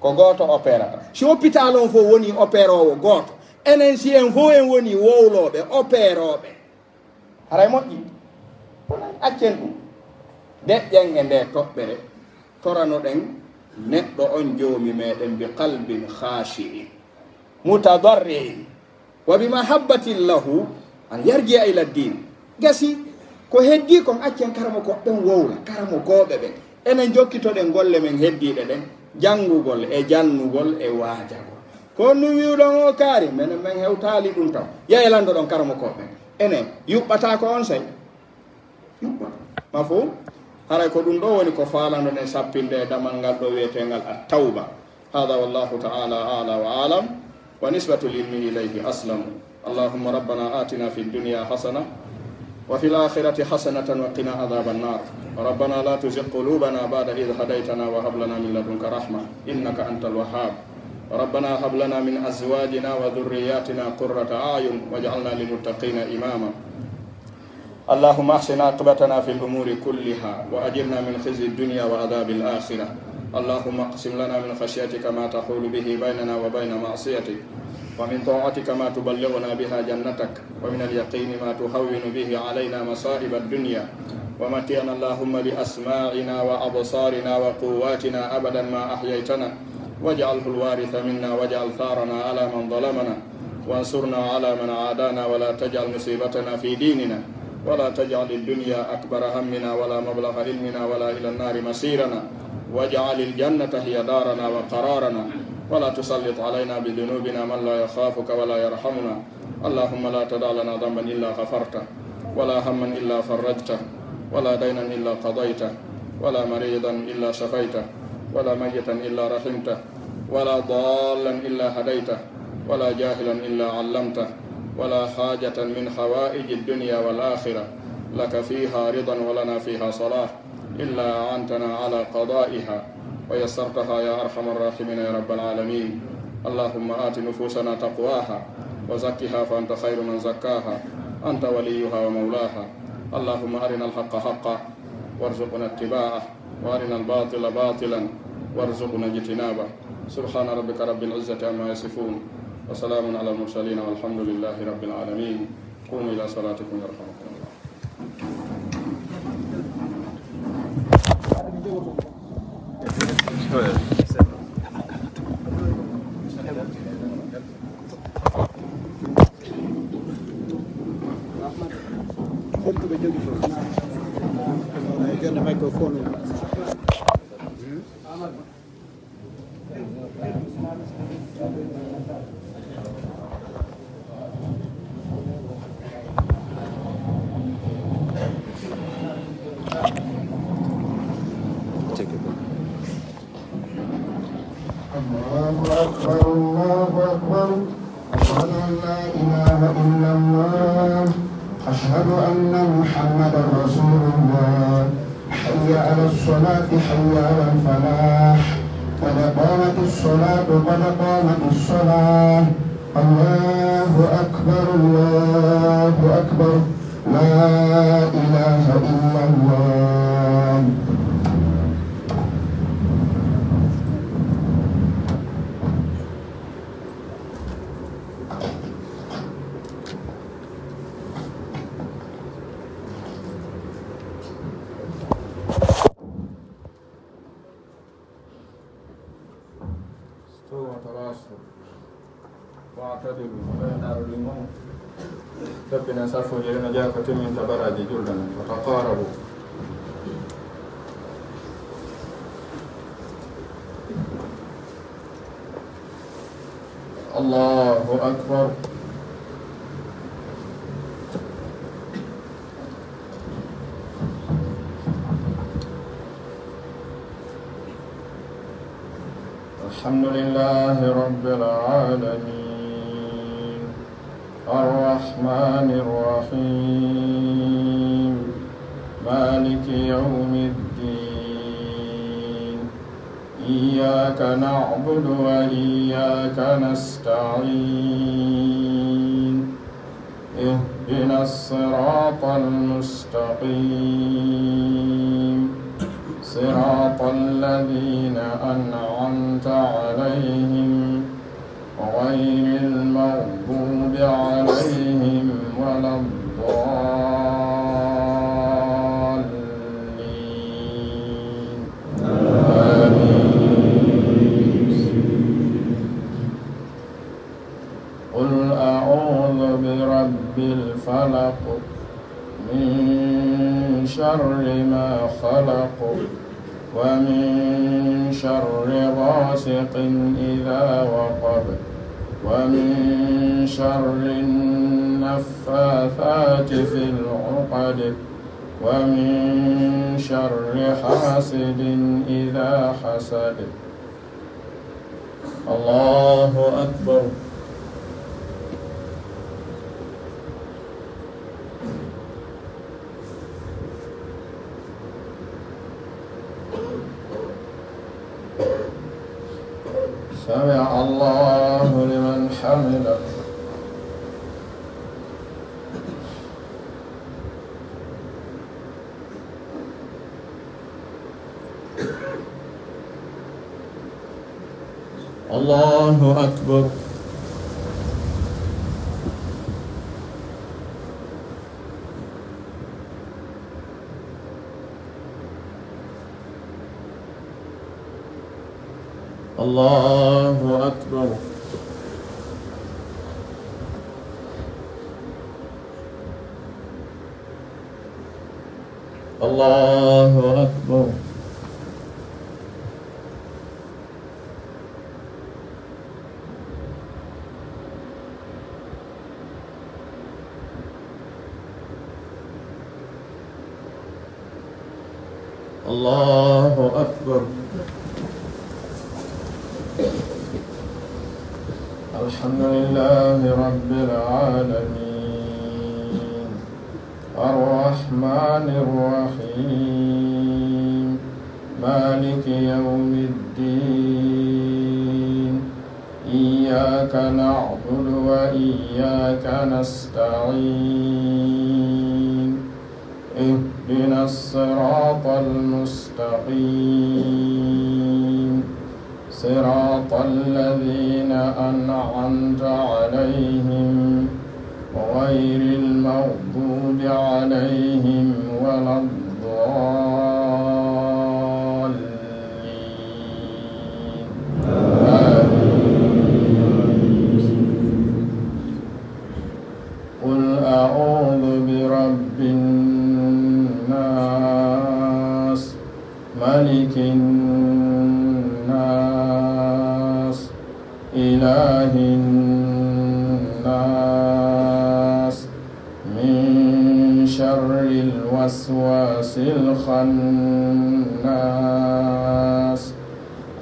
Ko gooto operata. Si hopitaal on fow wonii operoowo gooto, enen si en fow en wonii wowlooɓe, operooɓe. Haray moƴƴi. Kono accen ɗum. Deƴƴen e nde toɓɓere, toranoɗen neɗɗo on Joomi meɗen bi qalbin khashi'in, mutadarri'in, wa bi mahabbatin lahu an yarji'a ila din. Gasi, ko heddii kon accen karamokooɓe ɓen wowla, karamokooɓe ɓen. Enen jokkitoɗen golle men heddiiɗe ɗen, janngugol e jannugol e waajagol. Ko honno wi'uɗon o kaari, menen men hewtaali ɗum taw. Yaya lanndo ɗon karamokooɓe ɓen. Enen, yuɓɓataa ko on sey. Yuɓɓa. Mafhum? Haray ko ɗum ɗo woni ko faalano ɗen sappinde e damal ngal ɗo wi'eteengal at-tawba. هذا والله تعالى أعلى وأعلم، ونسبة العلم إليه أسلم. اللهم ربنا آتنا في الدنيا حسنة وفي الآخرة حسنة وقنا عذاب النار. ربنا لا تزغ قلوبنا بعد إذ هديتنا وهب لنا من لدنك رحمة إنك أنت الوهاب. ربنا هب لنا من أزواجنا وذرياتنا قرة أعين واجعلنا للمتقين إماما. اللهم أحسن عاقبتنا في الأمور كلها وأجرنا من خزي الدنيا وعذاب الآخرة. اللهم اقسم لنا من خشيتك ما تحول به بيننا وبين معصيتك، ومن طاعتك ما تبلغنا بها جنتك، ومن اليقين ما تهون به علينا مصائب الدنيا، ومتعنا اللهم بأسماعنا وأبصارنا وقواتنا أبدا ما أحييتنا، واجعله الوارث منا واجعل ثارنا على من ظلمنا وانصرنا على من عادانا ولا تجعل مصيبتنا في ديننا ولا تجعل الدنيا أكبر همنا ولا مبلغ علمنا ولا إلى النار مصيرنا واجعل الجنة هي دارنا وقرارنا ولا تسلط علينا بذنوبنا من لا يخافك ولا يرحمنا. اللهم لا تدع لنا ذنبا إلا غفرته ولا هما إلا فرجته، ولا دينا إلا قضيته، ولا مريضا إلا شفيته، ولا ميتا إلا رحمته، ولا ضالا إلا هديته، ولا جاهلا إلا علمته، ولا حاجة من حوائج الدنيا والآخرة لك فيها رضا ولنا فيها صلاح إلا أعنتنا على قضائها ويسرتها يا أرحم الراحمين يا رب العالمين. اللهم آت نفوسنا تقواها وزكها فأنت خير من زكاها أنت وليها ومولاها. اللهم أرنا الحق حقا وارزقنا اتباعه وأرنا الباطل باطلا وارزقنا اجتنابه. سبحان ربك رب العزة عما يصفون وسلام على المرسلين والحمد لله رب العالمين. قوموا إلى صلاتكم يرحمكم الله. الله أكبر، الله أكبر. أشهد أن لا إله إلا الله. أشهد أن محمدا رسول الله. حي على الصلاة، حي على الفلاح. قد قامت الصلاة، قد قامت الصلاة. الله أكبر، الله أكبر. لا إله إلا الله. استووا وتراصوا واعتدلوا. Tabbinen saffuuji ɗin, no jeyaa ko timminta baraaji julde nden. وتقاربوا. الله أكبر. الحمد لله رب العالمين. الرحمن الرحيم. مالك يوم الدين. إياك نعبد وإياك نستعين. اهدنا الصراط المستقيم. صراط الذين أنعمت عليهم غير المغضوب عليهم ولا الضالين. آمين. قل أعوذ برب الفلق. من شر ما خلق. ومن شر غاسق إذا وقب. ومن شر النفاثات في العقد. ومن شر حاسد إذا حسد. الله أكبر. سمع الله لمن حمده. الله أكبر. الله أكبر. الله أكبر. الله أكبر. الحمد لله رب العالمين. الرحمن الرحيم. مالك يوم الدين. إياك نعبد وإياك نستعين. اهدنا الصراط المستقيم. صراط الذين أنعمت عليهم غير المغضوب عليهم ولا الضالين. آمين. قل أعوذ برب الناس، ملك الناس، إله الناس، من شر الوسواس الخناس،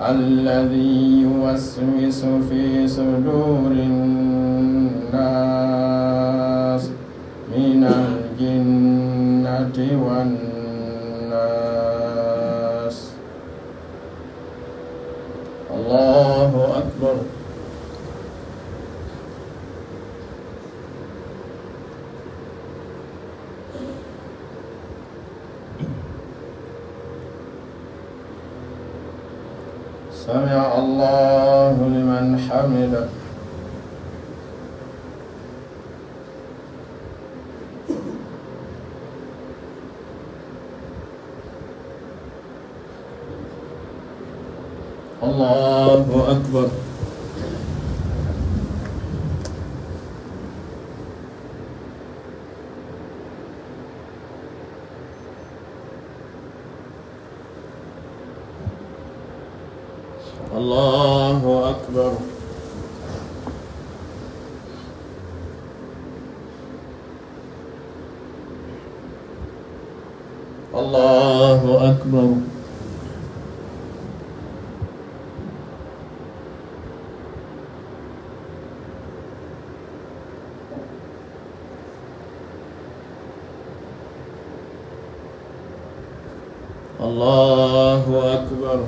الذي يوسوس في صدور الناس من الجنة والناس. الله أكبر. سمع الله لمن حمده. الله أكبر. الله أكبر. الله أكبر. الله أكبر.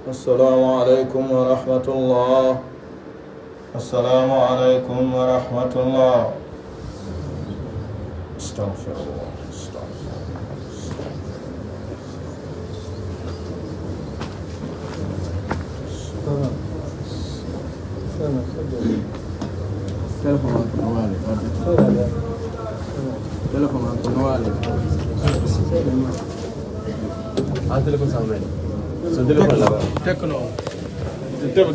السلام عليكم ورحمة الله. السلام عليكم ورحمة الله. استغفر الله. استغفر الله. Téléphone on ko no waali. Téléphone on ko no waali. Ah, téléphone sama men. So téléphone la. Tekno. Tekno.